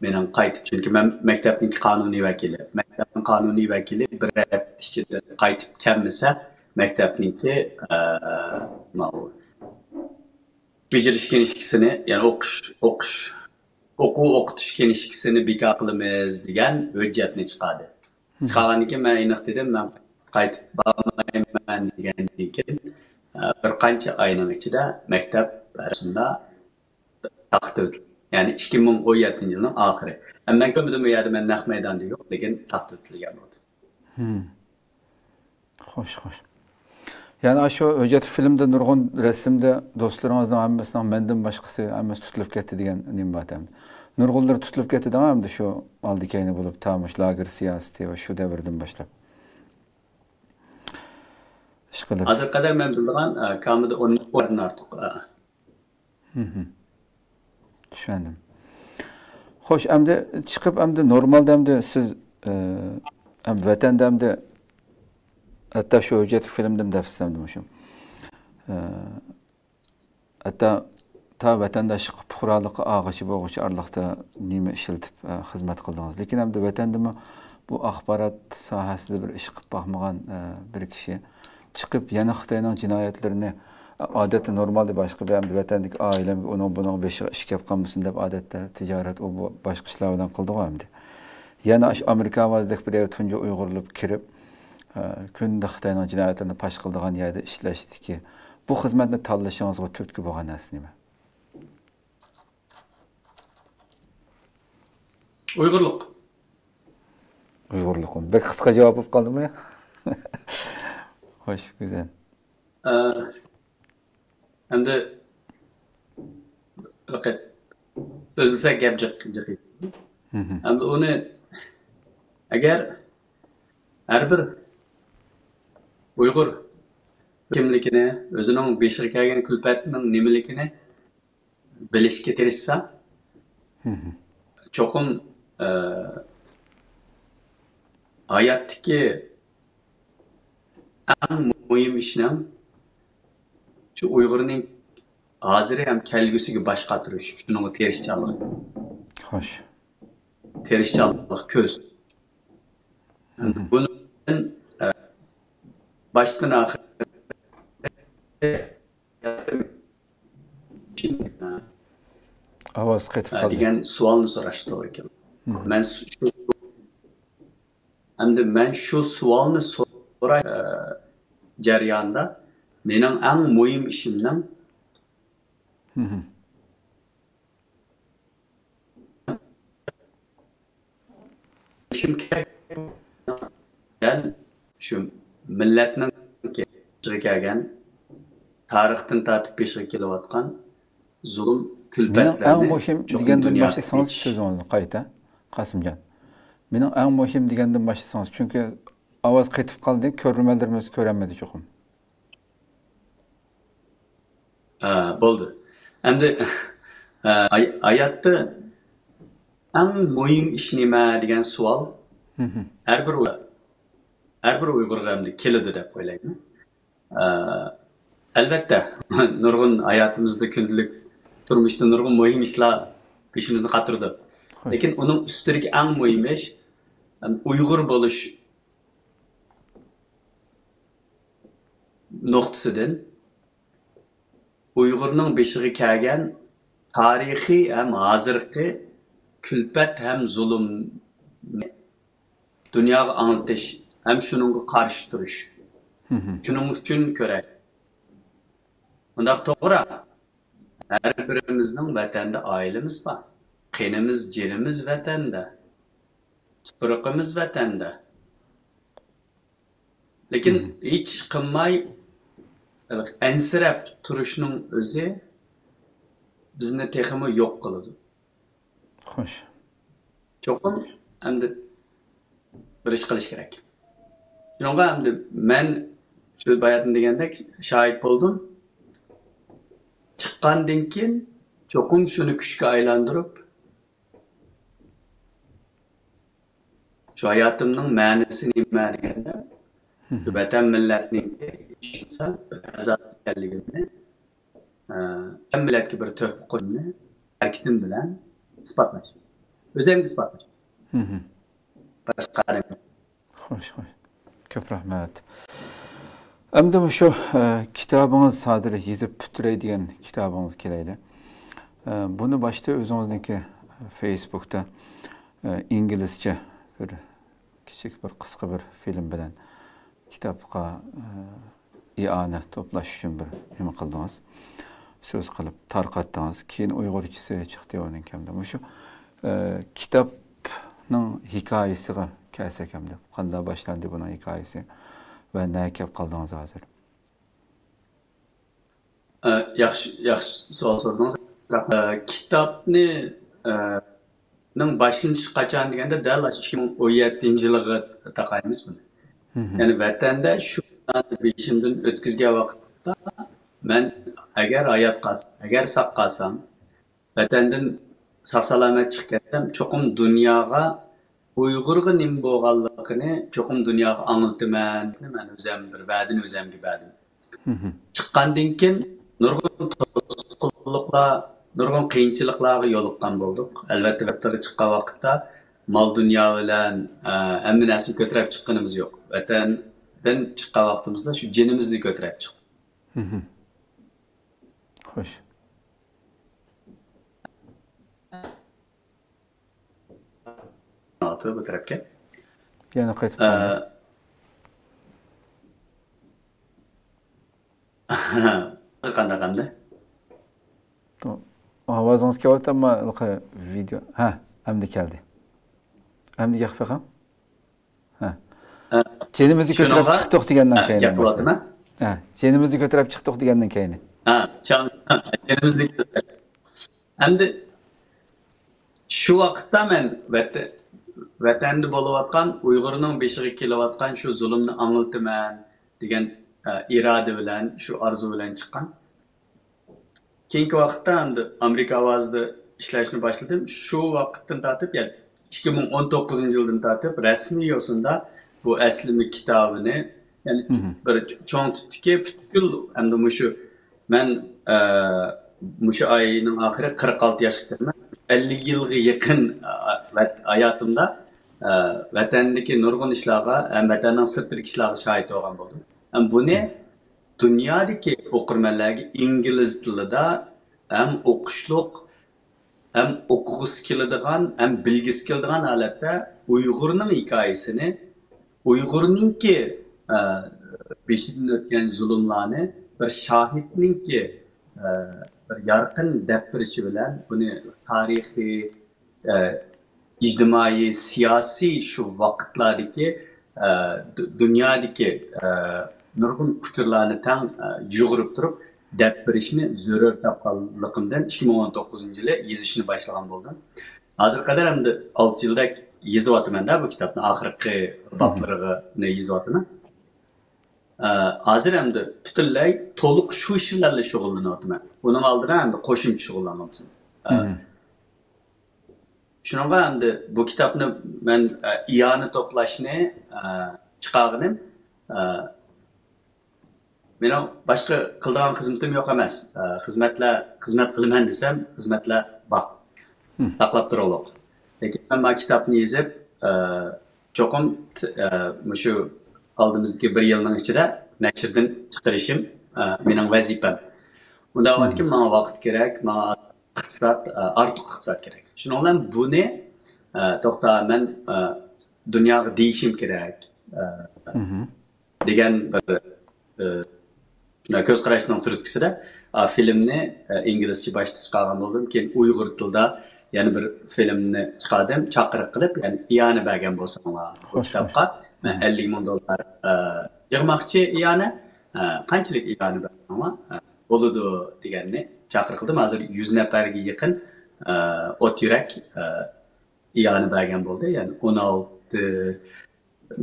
مېنىڭ قايتىپ، چۈنكى مەن مەكتەپنىڭكى قانۇنىي ۋەكىلى. مەكتەپنىڭ قانۇنىي ۋەكىلى بىر ھەپتە ئىچىدە قايتىپ كەلمىسە، مەكتەپنىڭكى، ئە، ماۋۇ بېجىرىش كىنىشكىسىنى، يەنى ئوقۇش، ئوقۇش، ئوقۇۋ ئوقۇتۇش كىنىشكىسىنى بىكار قىلىمىز دېگەن ھۆججەتنى چىقاردى. چىقارغاندىن كېيىن مەن ئېنىق دېدىم، مەن قايتىپ بارمايمەن دېگەندىن كېيىن، ئە، بىر قانچە ئاينىڭ ئىچىدە مەكتەپ ئارىسىدا تاقىتىۋېتىلدى. يەنى ئىككى مىڭ ئون يەتتىنچى يىلنىڭ ئاخىرى. ئەمما مەن كۆرمىدىم ئۇ يەردە مەن نەق مەيداندا يوق، لېكىن تاقىتىۋېتىلگەن بولدى. خوش، خوش. يەنى ئاشۇ ھۆججەتلىك فىلىمدە نۇرغۇن رەسىمدە دوستلىرىڭىزنىڭ ھەممىسىنىڭ مەندىن باشقىسى ھەممىسى تۇتۇلۇپ كەتتى دېگەن نېمە بار ئەمدى. نۇرغۇنلىرى تۇتۇلۇپ كەتتى دەڭ ئەمدى شۇ ئالدى كەينى بولۇپ، تامۇش لاگېر سىياسىتى ۋە شۇ دەۋردىن باشلاپ. ئىشقىلىپ. ھازىرغا قەدەر مەن بىلىدىغان، ئە، كامىدا ئون ئوندىن ئارتۇق، ئە، چۈشەندىم. خوش، ئەمدى چىقىپ، ئەمدى نورمالدا ئەمدى سىز، ئە، ئەم، ۋەتەندە ئەمدى ھەتتا شۇ ھۆججەتلىك فىلىمدىمۇ دەپسىز ئەمدى مۇشۇ. ئە، ھەتتا تا ۋەتەنداشلىق پۇقرالىققا ئالغۇچى بولغۇچە ئارىلىقتا نېمە ئىشلىتىپ، ئە، خىزمەت قىلدىڭىز؟ لېكىن ئەمدى ۋەتەندىمۇ بۇ ئاخبارات ساھەسىدە بىر ئىش قىلىپ باقمىغان، ئە، بىر كىشى چىقىپ يەنە خىتاينىڭ جىنايەتلىرىنى، ئادەتتە نورمالدا باشقا بىر ئەمدى ۋەتەندىكى ئائىلەمگە ئۇنىڭ بۇنىڭ بېشىغا ئىش كەپ قالمىسۇن دەپ ئادەتتە تىجارەت ئۇ بۇ باشقا ئىشلار بىلەن قىلىدىغۇ ئەمدى. يەنە ئاشۇ ئامېرىكا ئاۋازىدەك بىر يەرگە تۇنجى ئۇيغۇرلىرى كىرىپ، ئە، كۈندە خىتاينىڭ جىنايەتلىرىنى پاش قىلىدىغان يەردە ئىشلەشتىكى بۇ خىزمەتنى تاللىشىڭىزغا تۈرتكە بولغان نەرسە نېمە؟ ئۇيغۇرلۇق. ئۇيغۇرلۇقۇم. بەك قىسقا جاۋاب بولۇپ قالدىمۇ يا؟ خوش، گۈزەل. ئە، ئەمدى بىر قېت سۆزلىسەك گەپ جىق، جىق. مھم. ئەمدى ئۇنى ئەگەر ھەر بىر ئۇيغۇر كىملىكىنى، ئۆزىنىڭ بېشىغا كەلگەن كۈلپەتنىڭ نېمىلىكىنى بىلىشكە تىرىشسا، مھم. چوقۇم، ئە، ھاياتتىكى ئەڭ مۇھىم ئىشنىڭ شۇ ئۇيغۇرنىڭ ھازىرى ھەم كەلگۈسىگە باش قاتۇرۇش، شۇنىڭغا تىرىشچانلىق. خوش. تىرىشچانلىق، كۈچ. مھم. بۇنى، ئە، باشتىن ئاخىر ئاۋاز قېتىپ قالدى. دېگەن سوئالنى سوراش توغرا كېلىدۇ. مھم. مەن شۇ، ئەمدى مەن شۇ سوئالنى سوراش، ئە، جەريانىدا مېنىڭ ئەڭ مۇھىم ئىشىمنىڭ مھم. بىلىشىم كېرەك. دەل شۇ مىللەتنىڭ بېشىغا كەلگەن، تارىختىن تارتىپ بېشىغا كېلىۋاتقان زۇلۇم، مېنىڭ ئەڭ كۈلپەتلەرنى مۇھىم چوقۇم دېگەندىن دۇنياغا باشلىسىڭىز ئېيتىش. سۆزىڭىزنى قايتا، قاسىمجان. مېنىڭ ئەڭ مۇھىم دېگەندىن باشلىسىڭىز، چۈنكى ئاۋاز قېتىپ قالدى، كۆرۈرمەنلىرىمىز كۆرەلمىدى چوقۇم. ھە، بولدى. ئەمدى، ھە، ھاي-، ھاياتتا ئەڭ مۇھىم ئىش نېمە دېگەن سوئال مھم. ھەر بىر ئۇ-، ھەر بىر ئۇيغۇرغا ئەمدى كېلىدۇ دەپ ئويلايمەن. ھە، ئەلۋەتتە، نۇرغۇن ھاياتىمىزدا كۈندىلىك تۇرمۇشتا نۇرغۇن مۇھىم ئىشلار بېشىمىزنى قاتۇرىدۇ. خوش. لېكىن ئۇنىڭ ئۈستىدىكى ئەڭ مۇھىم ئىش، ئەم، ئۇيغۇر بولۇش نۇقتىسىدىن ئۇيغۇرنىڭ بېشىغا كەلگەن تارىخىي ھەم ھازىرقى كۈلپەت ھەم زۇلۇمنى دۇنياغا ئاڭلىتىش ھەم شۇنىڭغا قارشى تۇرۇش. مھم. شۇنىڭ ئۈچۈن كۈرەش. ئۇنداق توغرا. ھەر بىرىمىزنىڭ ۋەتەندە ئائىلىمىز بار. قېنىمىز، جېنىمىز ۋەتەندە. تۇپرىقىمىز ۋەتەندە. لېكىن مھم. ھېچ ئىش قىلماي، ئەنسىرەپ تۇرۇشنىڭ ئۆزى بىزنى تېخىمۇ يوق قىلىدۇ. خوش. چوقۇم ئەمدى بىر ئىش قىلىش كېرەك. شۇنىڭغا ئەمدى مەن شۇ باياتىن دېگەندەك شاھىت بولدۇم. چىققاندىن كېيىن چوقۇم شۇنى كۈچكە ئايلاندۇرۇپ، شۇ ھاياتىمنىڭ مەنىسى نېمە دېگەندە، شۇ ۋەتەن مىللەتنىڭكى، بىر ئەزا ئىكەنلىكىمنى، ئە، ھەممە مىللەتكە بىر تۆھپە قوشۇشنى ھەرىكىتىم بىلەن ئىسپاتلاش. ئۆزۈمگە ئىسپاتلاش. باشقا ئادەم. خوش، خوش. كۆپ رەھمەت. ئەمدى مۇشۇ، ئە، كىتابىڭىز ھازىر يېزىپ پۈتتۈرەي دېگەن كىتابىڭىزغا كېلەيلى. ئە، بۇنى باشتا ئۆزىڭىزنىڭكى فېيسبۇكتا، ئە، ئىنگلىزچە بىر كىچىك بىر قىسقا بىر فىلىم بىلەن كىتابقا، ئە، ئىئانە توپلاش ئۈچۈن بىر نېمە قىلدىڭىز؟ سۆز قىلىپ تارقاتتىڭىز. كېيىن ئۇيغۇرچىسى چىقتى ئۇنىڭ كەمدە. مۇشۇ، ئە، كىتابنىڭ ھېكايىسىغا كەلسەك ئەمدى. قانداق باشلاندى بۇنىڭ ھېكايىسى ۋە نەگە كەپ قالدىڭىز ھازىر؟ ئە، ياخشى، ياخشى سوئال سورىدىڭىز. ئە، كىتابنى، ئە، نىڭ باشلىنىشى قاچان دېگەندە، دەل ئاشۇ ئىككى مىڭ ئون يەتتىنچى يىلىغا تاقايمىز بۇنى. مھم. يەنى ۋەتەندە شۇ بېشىمدىن ئۆتكۈزگەن ۋاقىتتا، مەن ئەگەر ھايات قالسام، ئەگەر ساق قالسام، ۋەتەندىن ساق-سالامەت چىقىپ كەتسەم، چوقۇم دۇنياغا ئۇيغۇرغا نېمە بولغانلىقىنى چوقۇم دۇنياغا ئاڭلىتىمەن، دەپ مەن ئۆزۈم بىر ۋەدىنى ئۆزۈمگە بەردىم. مھم. چىققاندىن كېيىن نۇرغۇن توسقۇنلۇقلار، نۇرغۇن قىيىنچىلىقلارغا يولۇققان بولدۇق. ئەلۋەتتە، ۋەتەنگە چىققان ۋاقىتتا مال-دۇنيا بىلەن، ئە، ھەممە نەرسىنى كۆتۈرۈپ چىققىنىمىز يوق. ۋەتەندىن چىققان ۋاقتىمىزدا شۇ جېنىمىزنى كۆتۈرۈپ چىقتۇق. مھم. خوش. ئاتىدۇ بۇ تەرەپكە. يەنە قايتىپ ئە، قالدى. قانداق ئەمدى؟ ئاۋازىڭىز كېلىۋاتىدۇ، ئەمما ھېلىقى ۋىدېئو، ھە، ئەمدى كەلدى. ئەمدى يېقىپ بېقىڭ. ھە. ھە. جېنىمىزنى كۆتۈرۈپ شۇنىڭغا چىقتۇق دېگەندىن ھە، كېيىن. گەپلەۋاتىمەن. ھە، جېنىمىزنى كۆتۈرۈپ چىقتۇق دېگەندىن كېيىن. ھە، چاڭ-، ھە، جېنىمىزنى كۆتۈرۈپ. ئەمدى شۇ ۋاقىتتا مەن ۋەتە-، ۋەتەندە بولۇۋاتقان ئۇيغۇرنىڭ بېشىغا كېلىۋاتقان شۇ زۇلۇمنى ئاڭلىتىمەن دېگەن، ئە، ئىرادە بىلەن، شۇ ئارزۇ بىلەن چىققان. كېيىنكى ۋاقىتتا ئەمدى ئامېرىكا ئاۋازىدا ئىشلەشنى باشلىدىم. شۇ ۋاقىتتىن تارتىپ، يەنى ئىككى مىڭ ئون توققۇزىنچى يىلدىن تارتىپ رەسمىي يوسۇندا بۇ ئەسلىمە كىتابىنى، يەنى مھم. بىر چوڭ تىپتىكى پۈتكۈل، ئەمدى مۇشۇ مەن، ئە، مۇشۇ ئاينىڭ ئاخىرى قىرىق ئالتە ياشقا كىرىمەن. ئەللىك يىلغا يېقىن، ئە، ھاياتىمدا، ئە، ۋەتەندىكى نۇرغۇن ئىشلارغا ھەم ۋەتەننىڭ سىرتىدىكى ئىشلارغا شاھىت بولغان بولدۇم. ھەم بۇنى دۇنيادىكى ئوقۇرمەنلەرگە ئىنگلىز تىلىدا ھەم ئوقۇشلۇق، ھەم ئوقۇغۇسى كېلىدىغان، ھەم بىلگۈسى كېلىدىغان ھالەتتە ئۇيغۇرنىڭ ھېكايىسىنى، ئۇيغۇرنىڭكى، ئە، بېشىدىن ئۆتكەن زۇلۇملارنى بىر شاھىتنىڭكى، ئە، بىر يارقىن دەپ بېرىشى بىلەن بۇنى تارىخىي، ئە، ئىجتىمائىي، سىياسىي شۇ ۋاقىتلاردىكى، ئە، دۇ-، دۇنيادىكى، ئە، نۇرغۇن ئۇچۇرلارنى تەڭ، ئە، يۇغۇرۇپ تۇرۇپ دەپ بېرىشنى زۆرۈر تاپقانلىقىمدىن ئىككى مىڭ ئون توققۇزىنچى يىلى يېزىشنى باشلىغان بولدۇم. ھازىرغا قەدەر ئەمدى ئالتە يىلدەك يېزىۋاتىمەن-دە بۇ كىتابنى، ئاخىرقى مھم. بابلىرىنى يېزىۋاتىمەن. ئە، ھازىر ئەمدى پۈتۈنلەي تولۇق شۇ ئىش بىلەنلا شۇغۇللىنىۋاتىمەن. ئۇنىڭ ئالدىدا ئەمدى قوشۇمچە شۇغۇللانغان بولسام. ئە، مھم. شۇنىڭغا ئەمدى بۇ كىتابنى مەن، ئە، ئىئانە توپلاشنى، ئە، چىقارغىنىم، ئە، مېنىڭ باشقا قىلىدىغان خىزمىتىم يوق ئەمەس. ئە، خىزمەتلەر، خىزمەت قىلىمەن دېسەم، خىزمەتلەر بار. مھم. ساقلاپ تۇرۇقلۇق. لېكىن مەن مانا كىتابنى يېزىپ، ئە، چوقۇم، ئە، مۇشۇ ئالدىمىزدىكى بىر يىلنىڭ ئىچىدە نەشردىن چىقىرىشىم، ئە، مېنىڭ ۋەزىپەم. ئۇنداق مھم. بولغاندىكىن ماڭا ۋاقىت كېرەك، ماڭا ئىقتىساد، ئە، ئارتۇق ئىقتىساد كېرەك. شۇنىڭ بىلەن بۇنى، ئە، توختا، مەن، ئە، دۇنياغا دېيىشىم كېرەك، ئە، مھم. دېگەن بىر، ئە، شۇنداق كۆز قاراشنىڭ تۈرتكىسىدە، ئا، فىلىمنى، ئە، ئىنگلىزچە باشتا چىقارغان بولدۇم. كېيىن ئۇيغۇر تىلىدا يەنە بىر فىلىمنى چىقاردىم، چاقىرىق قىلىپ، يەنى ئىئانە بەرگەن بولساڭلار بۇ خوش، كىتابقا، خوش. مەن مھم. ئەللىك مىڭ دوللار، ئە، يىغماقچى ئىئانە، ئە، قانچىلىك ئىئانە بەرسەڭلار، ئە، بولىدۇ دېگەننى چاقىرىق قىلدىم. ھازىر يۈز نەپەرگە يېقىن، ئە، ئوت يۈرەك، ئە، ئىئانە بەرگەن بولدى. يەنى ئون ئالتە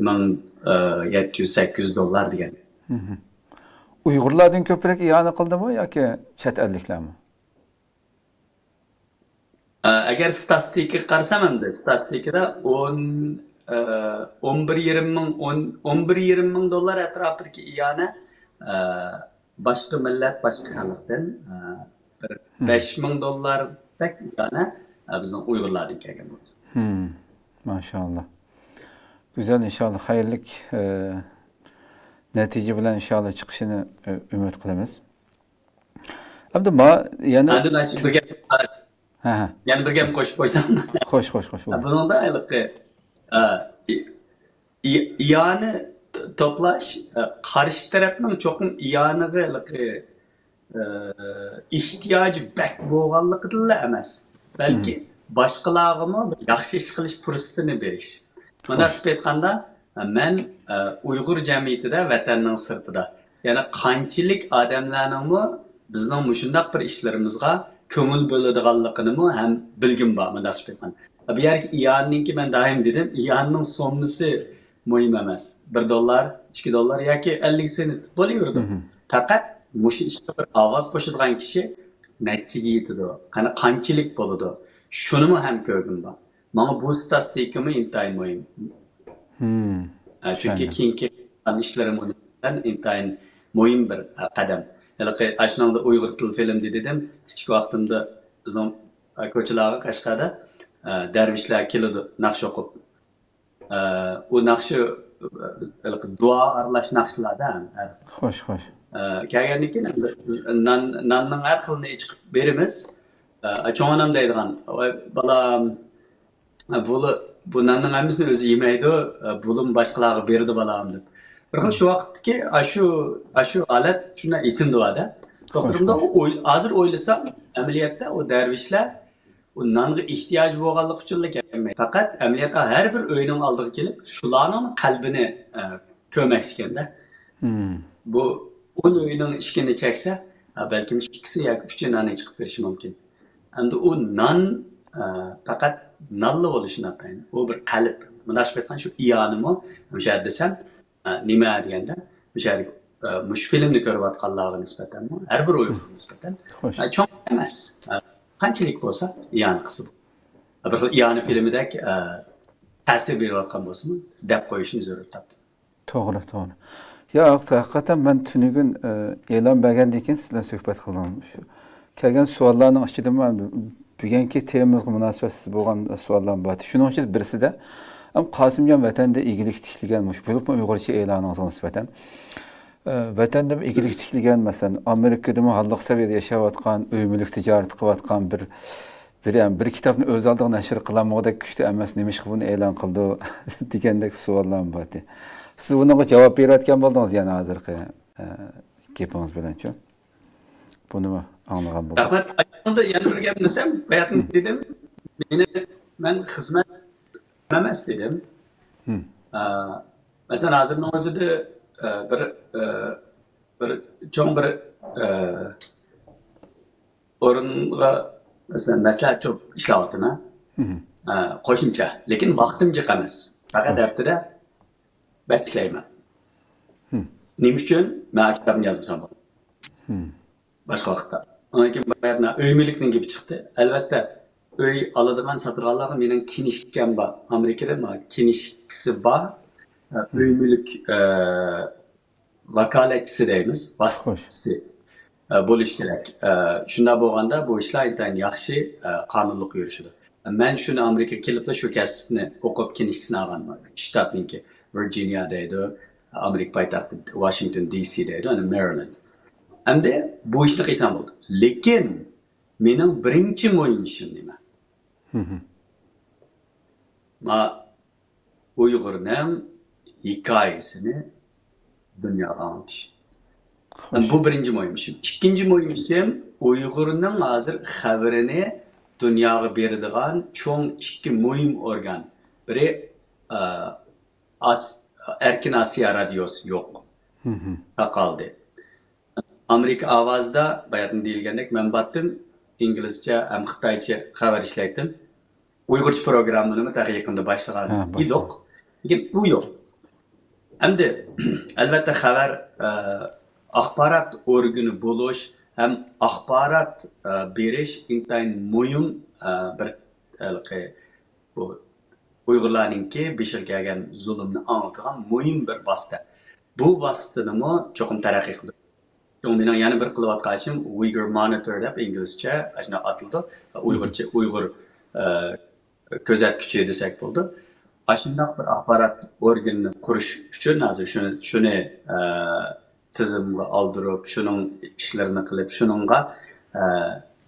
مىڭ، ئە، يەتتە يۈز، سەككىز يۈز دوللار دېگەن. مھم. ئۇيغۇرلاردىن كۆپرەك ئىئانە قىلدىمۇ ياكى چەت ئەللىكلەرمۇ؟ ئە، ئەگەر ستاتىستىكىغا قارىسام ئەمدى، ستاتىستىكىدا ئون، ئە، ئون بىر يېرىم مىڭ، ئون، ئون بىر يېرىم مىڭ دوللار ئەتراپىدىكى ئىئانە، ئە، باشقا مىللەت، باشقا خەلقتىن، ئە، بىر مھم. بەش مىڭ دوللاردەك ئىئانە، ئە، بىزنىڭ ئۇيغۇرلاردىن كەلگەن بولدى. مھم. ماشائاللا. گۈزەل، ئىنشائاللا خەيرلىك، ئە، نەتىجە بىلەن ئىنشائاللا چىقىشىنى، ئە، ئۈمىد قىلىمىز. ئەمدى ما-، يەنە ئەمدى مەن بىر گەپ، ھە، ھە. يەنە بىر گەپ قوشۇپ قويسام. خوش، خوش، خوش، بولۇڭ. بۇنىڭدا ھېلىقى، ئە، ئى-، ئى-، ئىئانە ت-، توپلاش، ئە، قارشى تەرەپنىڭ چوقۇم ئىئانىغا ھېلىقى، ئە، ئېھتىياجى بەك بولغانلىقىدىنلا ئەمەس، بەلكى مم. باشقىلارغىمۇ بىر ياخشى ئىش قىلىش پۇرسىتىنى بېرىش. مۇنداق خوش. قىلىپ ئېيتقاندا، مەن، ئە، ئۇيغۇر جەمئىيىتىدە، ۋەتەننىڭ سىرتىدا يەنە قانچىلىك ئادەملەرنىڭمۇ بىزنىڭ مۇشۇنداق بىر ئىشلىرىمىزغا كۆڭۈل بۆلىدىغانلىقىنىمۇ ھەم بىلگۈم بار، مۇنداق قىلىپ ئېيتقاندا. بۇ يەردىكى ئىئانىنىڭكى مەن دائىم دېدىم، ئىئانىنىڭ سوممىسى مۇھىم ئەمەس. بىر دوللار، ئىككى دوللار ياكى ئەللىك سېنت بولۇۋېرىدۇ. مم. پەقەت مۇشۇ ئىشقا بىر ئاۋاز قوشىدىغان كىشى نەچچىگە يېتىدۇ؟ قانا، قانچىلىك بولىدۇ؟ شۇنىمۇ ھەم كۆرگۈم بار. ماڭا بۇ ستاتىستىكىمۇ ئىنتايىن مۇھىم. مم. ئە، چۈنكى چۈشەندىم. كېيىنكى ئىشلىرىمغا نىسبەتەن ئىنتايىن مۇھىم بىر، ئە، قەدەم. ھېلىقى ئاشۇنىڭدا ئۇيغۇر تىل فىلىم دېدىم. كىچىك ۋاقتىمدا بىزنىڭ، ئە، كوچىلارغا قەشقەردە، ئە، دەرۋىشلەر كېلىدۇ ناخشا ئوقۇپ. ئە، ئۇ ناخشا، ئە، دۇئا ئارىلاش ناخشىلاردا. خوش، خوش. ئە، كەلگەندىن كېيىن نان، ناننىڭ ھەر خىلىنى چىقىپ بېرىمىز. ئە، چوڭ ئانام دەيدىغان، «ۋاي بالام، بۇ، بۇ ناننىڭ ھەممىسىنى ئۆزى يېمەيدۇ، بۇلىمۇ باشقىلارغا بېرىدۇ بالام» دەپ. بىر خىل شۇ ۋاقىتتىكى ئاشۇ، ئاشۇ ھالەت شۇنداق ئېسىمدە بار-دە. دوختۇرۇمدا ئوي-، ھازىر ئويلىسام، ئەمەلىيەتتە ئۇ دەرۋىشلەر ئۇ نانغا ئېھتىياجى بولغانلىقى ئۈچۈنلا كەلمەيدۇ. پەقەت ئەمەلىيەتتە ھەر بىر ئۆينىڭ ئالدىغا كېلىپ، شۇلارنىڭ قەلبىنى، ئە، كۆرمەكچىكەن-دە. بۇ ئون ئۆينىڭ ئىشىكىنى چەكسە، ئە، بەلكىم ئىككىسى ياكى ئۈچى ناننى چىقىپ بېرىشى مۇمكىن. ئەمدى ئۇ نان، ئە، پەقەت نانلا بولۇشى ناتايىن. ئۇ بىر قەلب. مۇنداقچە ئېيتقان شۇ ئىئانىمۇ، مۇشۇ يەردە دېسەم، ئە، نېمە دېگەندە، مۇشۇ يەردە، ئە، مۇشۇ فىلىمنى كۆرۈۋاتقانلارغا نىسبەتەنمۇ، ھەر بىر ئۇيغۇرغا نىسبەتەن، خوش. ئە، چوڭ ئەمەس. ئە، قانچىلىك بولسا ئىئانە قىلسا بولىدۇ. بىر خىل ئىئانە فىلىمىدەك، ئە، تەسىر بېرىۋاتقان بولسىمۇ دەپ قويۇشنى زۆرۈر تاپتىم. توغرا، توغرا. ياق، ھەقىقەتەن مەن تۈنۈگۈن، ئە، ئېلان بەرگەندىن كېيىن سىلەر سۆھبەت قىلدىم. شۇ كەلگەن سوئاللارنىڭ ئىچىدىمۇ بۈگۈنكى تېمىمىزغا مۇناسىۋەتلىك بولغان سوئاللار بار. شۇنىڭ ئىچىدە بىرسىدە، ئەم، قاسىمجان ۋەتەندە ئىگىلىك تىكلىگەن، مۇشۇ بولۇپمۇ ئۇيغۇرچە ئېلانىڭىزغا نىسبەتەن، ئە، ۋەتەندىمۇ ئىگىلىك تىكلىگەن، مەسىلەن، ئامېرىكىدىمۇ ھاللىق سەۋىيەدە ياشاۋاتقان، ئۆي مۈلۈك تىجارىتى قىلىۋاتقان بىر، بىر، بىر كىتابنى ئۆز ئالدىغا نەشر قىلالمىغۇدەك كۈچتە ئەمەس، نېمىشقا بۇنى ئېلان قىلىدۇ؟ دېگەندەك سوئاللارمۇ بار ئىدى. سىز بۇنىڭغا جاۋاب بېرىۋاتقان بولدىڭىز يەنە ھازىرقى، ئە، گېپىڭىز بىلەنچۇ. بۇنىمۇ ئاڭلىغان بولدۇق. رەھمەت. ئاشۇنىڭدا يەنە بىر گەپ دېسەم، باياتىن دېدىم، مېنى، مەن خىزمەت ئەمەس دېدىم. ئە، مەسىلەن، ھازىرنىڭ ئۆزىدە، ئە، بىر، ئە، بىر چوڭ بىر، ئە، ئورۇنغا، مەسىلەن، مەسلىھەتچى بولۇپ ئىشلەۋاتىمەن. ئە، قوشۇمچە، لېكىن ۋاقتىم جىق ئەمەس. پەقەت ھەپتىدە بەش ئىشلەيمەن. نېمە ئۈچۈن؟ مەن كىتابنى يازمىسام بولىدۇ. باشقا ۋاقىتتا. ئاندىن كېيىن باياتىن ئۆي مۈلۈكنىڭ گېپى چىقتى. ئەلۋەتتە، ئۆي ئالىدىغان، ساتىدىغانلارغا مېنىڭ كىنىشكام بار. ئامېرىكىدا مانا كىنىشكىسى بار. ئە، ئۆي مۈلۈك، ئە، ۋاكالەتچىسى دەيمىز، ۋاسىتىچىسى، ئە، بولۇش كېرەك. ئە، شۇنداق بولغاندا بۇ ئىشلار ئىنتايىن ياخشى، ئە، قانۇنلۇق يۈرۈشىدۇ. مەن شۇنى ئامېرىكىغا كېلىپلا شۇ كەسىپنى ئوقۇپ، كىنىشكىسىنى ئالغانمەن. ئۈچ شتاتنىڭكى، ۋىرجىنىيا دەيدۇ، ئامېرىكا پايتەختى ۋاشىنگتون دى سى دەيدۇ، ئەنە مېرىلەند. ئەمدى بۇ ئىشنى قىلسام بولدى. لېكىن مېنىڭ بىرىنچى مۇھىم ئىشىم نېمە؟ ما ئۇيغۇرنىڭ ھېكايىسىنى دۇنياغا ئاڭلىتىش. خوش. بۇ بىرىنچى مۇھىم ئىشىم. ئىككىنچى مۇھىم ئىشىم، ئۇيغۇرنىڭ ھازىر خەۋىرىنى دۇنياغا بېرىدىغان چوڭ ئىككى مۇھىم ئورگان. بىرى، ئە، ئاس-، ئەركىن ئاسىيا رادىيوسى يوق. تاقالدى. ئامېرىكا ئاۋازىدا باياتىن دېيىلگەندەك مەن باتتىم، ئىنگلىزچە ھەم خىتايچە خەۋەر ئىشلەيتتىم. ئۇيغۇرچە پروگراممىنىمۇ تېخى يېقىندا باشلىغان ئىدۇق. لېكىن ئۇ يوق. ئەمدى، ئەلۋەتتە، خەۋەر، ئە، ئاخبارات ئورگىنى بولۇش ھەم ئاخبارات، ئە، بېرىش ئىنتايىن مۇھىم، ئە، بىر، ھېلىقى، بۇ ئۇيغۇرلارنىڭكى بېشىغا كەلگەن زۇلۇمنى ئاڭلىتىدىغان مۇھىم بىر ۋاسىتە. بۇ ۋاسىتىنىمۇ چوقۇم تەرەققىي قىلدۇرۇش. شۇڭا مېنىڭ يەنە بىر قىلىۋاتقان ئىشىم Uyghur Monitor دەپ ئىنگلىزچە ئاشۇنداق ئاتىلىدۇ. ئۇيغۇرچە، ئۇيغۇر، ئە، كۆزەتكۈچى دېسەك بولىدۇ. ئاشۇنداق بىر ئاخبارات ئورگىنىنى قۇرۇش ئۈچۈن ھازىر شۇنى، شۇنى، ئە، تىزىمغا ئالدۇرۇپ، شۇنىڭ ئىشلىرىنى قىلىپ، شۇنىڭغا، ئە،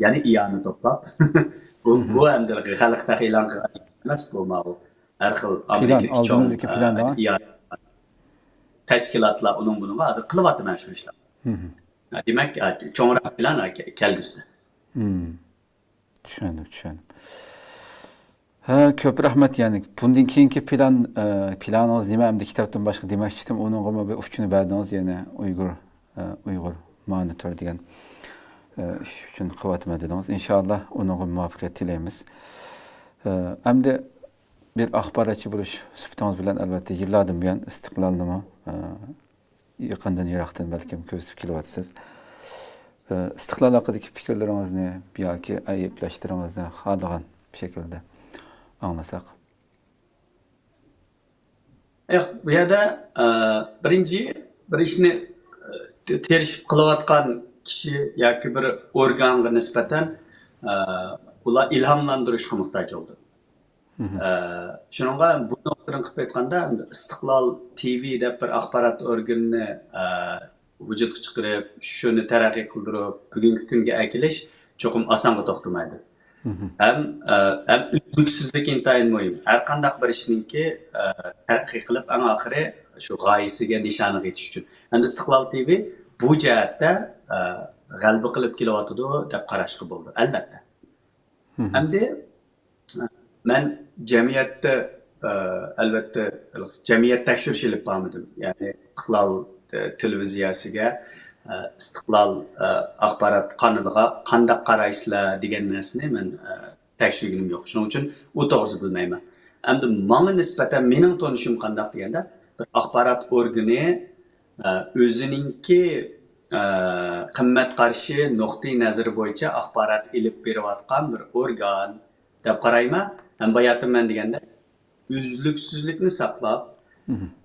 يەنە ئىئانە توپلاپ، بۇ، بۇ ئەمدى خەلق تېخى ئېلان قىلغان ئەمەس، بۇ ماۋۇ ھەر خىل ئامېرىكىدىكى چوڭ، ئالدىمىزدىكى پىلان ئە، بار. ئىئانە تەشكىلاتلار ئۇنىڭ بۇنىڭغا ھازىر قىلىۋاتىمەن شۇ ئىشلارنى. دېمەك، ئە، چوڭراق پىلان، ئە، كە-، كەلگۈسىدە. چۈشەندىم، چۈشەندىم. ھە، كۆپ رەھمەت، يەنى بۇندىن كېيىنكى پىلان، ئە، پىلانىڭىز نېمە؟ ئەمدى كىتابتىن باشقا دېمەكچىدىم، ئۇنىڭغىمۇ بىر ئۇچۇنى بەردىڭىز، يەنى ئۇيغۇر، ئە، ئۇيغۇر مونىتور دېگەن، ئە، ئىش ئۈچۈن قىلىۋاتىمەن دېدىڭىز. ئىنشائاللا، ئۇنىڭغا مۇۋەپپەقىيەت تىلەيمىز. ئە، ئەمدى بىر ئاخباراتچى بولۇش سۈپىتىڭىز بىلەن، ئەلۋەتتە، يىللاردىن بۇيان ئىستىقلالنىمۇ، ئە، يېقىندىن يىراقتىن بەلكىم كۆزىتىپ كېلىۋاتىسىز. ئىستىقلال ھەققىدىكى پىكىرلىرىڭىزنى ياكى ئەيىبلەشلىرىڭىزنى خالىغان شەكىلدە ئاڭلىساق. ياق، بۇ يەردە، ئە، بىرىنچى، بىر ئىشنى، ئە، تىرىشىپ قىلىۋاتقان كىشى ياكى بىر ئورگانغا نىسبەتەن، ئە، ئۇلار ئىلھاملاندۇرۇشقا موھتاج بولدى. ئە، شۇنىڭغا بۇ نۇقتىدىن قىلىپ ئېيتقاندا، ئەمدى ئىستىقلال تىۋى دەپ بىر ئاخبارات ئورگىنىنى، ئە، ۋۇجۇدقا چىقىرىپ، شۇنى تەرەققىي قىلدۇرۇپ، بۈگۈنكى كۈنگە ئەكېلىش چوقۇم ئاسانغا توختىمايدۇ. ھەم، ئە، ھەم ئۈزلۈكسىزلىك ئىنتايىن مۇھىم. ھەر قانداق بىر ئىشنىڭكى، ئە، تەرەققىي قىلىپ، ئەڭ ئاخىرى شۇ غايىسىگە، نىشانىغا يېتىش ئۈچۈن. ئەمدى ئىستىقلال تىۋى بۇ جەھەتتە، ئە، غەلىبە قىلىپ كېلىۋاتىدۇ دەپ قاراشقا بولىدۇ، ئەلۋەتتە. ئەمدى، ئە، مەن جەمئىيەتتە، ئە، ئەلۋەتتە، جەمئىيەت تەكشۈرۈش ئېلىپ بارمىدىم. يەنى ئىستىقلال، ئە، تېلېۋىزىيەسىگە، ئە، ئىستىقلال، ئە، ئاخبارات قانىلىغا قانداق قارايسىلەر دېگەن نەرسىنى مەن، ئە، تەكشۈرگىنىم يوق. شۇنىڭ ئۈچۈن ئۇ توغرىسىدا بىلمەيمەن. ئەمدى ماڭا نىسبەتەن مېنىڭ تونۇشۇم قانداق دېگەندە، بىر ئاخبارات ئورگىنى، ئە، ئۆزىنىڭكى، ئە، قىممەت قارىشى، نۇقتىئى نەزىرى بويىچە ئاخبارات ئېلىپ بېرىۋاتقان بىر ئورگان دەپ قارايمەن. ھەم باياتىن مەن دېگەندەك، ئۈزلۈكسىزلىكنى ساقلاپ،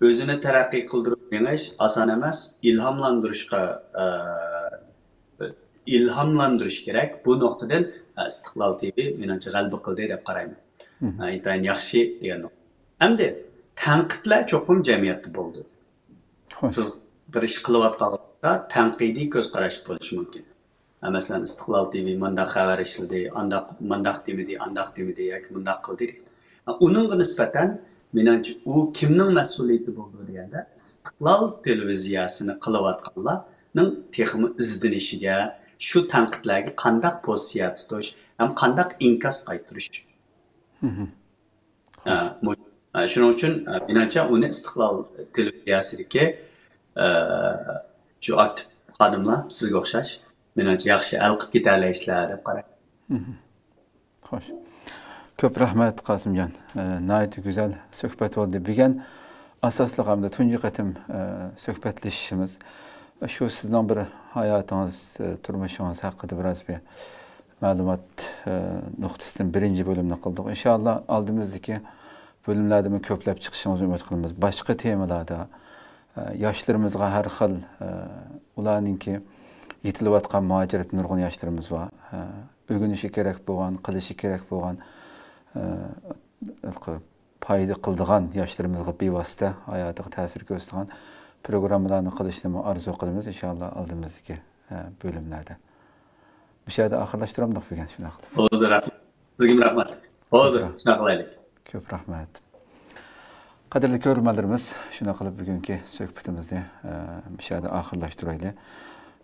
ئۆزىنى تەرەققىي قىلدۇرۇپ مېڭىش ئاسان ئەمەس، ئىلھاملاندۇرۇشقا، ئە، ئىلھاملاندۇرۇش كېرەك. بۇ نۇقتىدىن، ئە، ئىستىقلال تىۋى مېنىڭچە غەلىبە قىلدى دەپ قارايمەن. ئە، ئىنتايىن ياخشى دېگەن نۇقتا. ئەمدى تەنقىدلەر چوقۇم جەمئىيەتتە بولىدۇ. سىز بىر ئىش قىلىۋاتقان ۋاقىتتا تەنقىدىي كۆز قاراش بولۇشى مۇمكىن. ھە، مەسىلەن، ئىستىقلال تىۋى مانداق خەۋەر ئىشلىدى، ئانداق، مانداق دېمىدى، ئانداق دېمىدى ياكى مۇنداق قىلدى دېگەن. ھە، ئۇنىڭغا نىسبەتەن، مېنىڭچە، ئۇ كىمنىڭ مەسئۇلىيىتى بولىدۇ دېگەندە، ئىستىقلال تېلېۋىزىيەسىنى قىلىۋاتقانلارنىڭ تېخىمۇ ئىزدىنىشىگە، شۇ تەنقىدلەرگە قانداق پوزىتسىيە تۇتۇش ھەم قانداق ئىنكاس قايتۇرۇش. ھە، مۇ-، ھە، شۇنىڭ ئۈچۈن، ھە، مېنىڭچە ئۇنى ئىستىقلال تېلېۋىزىيەسىدىكى، ھە، شۇ ئاكتىپ خادىملار سىزگە ئوخشاش، مېنىڭچە ياخشى ھەل قىلىپ كېتەلەيسىلەر دەپ قارايمەن. خوش. كۆپ رەھمەت، قاسىمجان. ئە، ناھايىتى گۈزەل سۆھبەت بولدى. بۈگۈن ئاساسلىق ھەمدە تۇنجى قېتىم، ئە، سۆھبەتلىشىشىمىز. شۇ سىزنىڭ بىر ھاياتىڭىز، ئە، تۇرمۇشىڭىز ھەققىدە بىراز بىر مەلۇمات، ئە، نۇقتىسىدىن بىرىنچى بۆلۈمنى قىلدۇق. ئىنشائاللا، ئالدىمىزدىكى بۆلۈملەردىمۇ كۆپلەپ چىقىشىڭىزنى ئۈمىد قىلىمىز. باشقا تېمىلاردا، ئە، ياشلىرىمىزغا ھەر خىل، ئە، ئۇلارنىڭكى يېتىلىۋاتقان مۇھاجىرەتتە نۇرغۇن ياشلىرىمىز بار. ئە، ئۆگىنىشى كېرەك بولغان، قىلىشى كېرەك بولغان، ئە، پايدا قىلىدىغان، ياشلىرىمىزغا بىۋاسىتە ھاياتىغا تەسىر كۆرسىتىدىغان پروگراممىلارنى قىلىشنىمۇ ئارزۇ قىلىمىز، ئىنشائاللا، ئالدىمىزدىكى، ئە، بۆلۈملەردە. مۇشۇ يەردە ئاخىرلاشتۇرامدۇق بۈگۈن، شۇنداق قىلىپ. بولدى، رەھمەت. سىزگىمۇ رەھمەت. بولدى، شۇنداق قىلايلى. كۆپ رەھمەت. قەدىرلىك كۆرۈرمەنلىرىمىز، شۇنداق قىلىپ بۈگۈنكى سۆھبىتىمىزنى، ئە، مۇشۇ يەردە ئاخىرلاشتۇرايلى.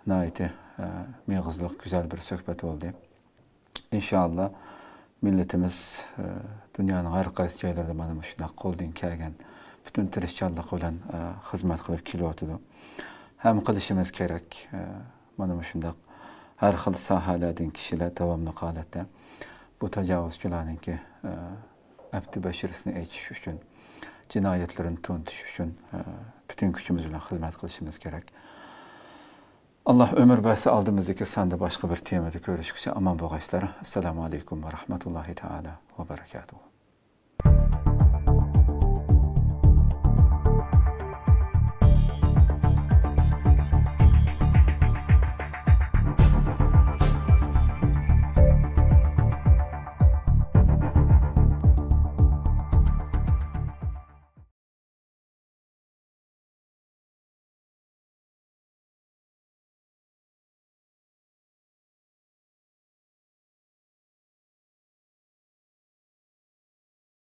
ناھايىتى، ئە، مېغىزلىق، گۈزەل بىر سۆھبەت بولدى. ئىنشائاللا، مىللىتىمىز، ئە، دۇنيانىڭ ھەر قايسى جايلىرىدا مانا مۇشۇنداق قولدىن كەلگەن پۈتۈن تىرىشچانلىق بىلەن، ئە، خىزمەت قىلىپ كېلىۋاتىدۇ. ھەم قىلىشىمىز كېرەك. ئە، مانا مۇشۇنداق ھەر خىل ساھەلەردىن كىشىلەر داۋاملىق ھالەتتە بۇ تاجاۋۇزچىلارنىڭكى، ئە، ئەپتى بەشىرىسىنى ئېچىش ئۈچۈن، جىنايەتلىرىنى تونۇتۇش ئۈچۈن، ئە، پۈتۈن كۈچىمىز بىلەن خىزمەت قىلىشىمىز كېرەك. ئاللا ئۆمۈر بەرسە، ئالدىمىزدىكى ساندا باشقا بىر تېمىدا كۆرۈشكىچە ئامان بولغايسىلەر. ئەسسالامۇ ئەلەيكۇم ۋە رەھمەتۇللاھى تائالا ۋە بەرەكاتۇھۇ.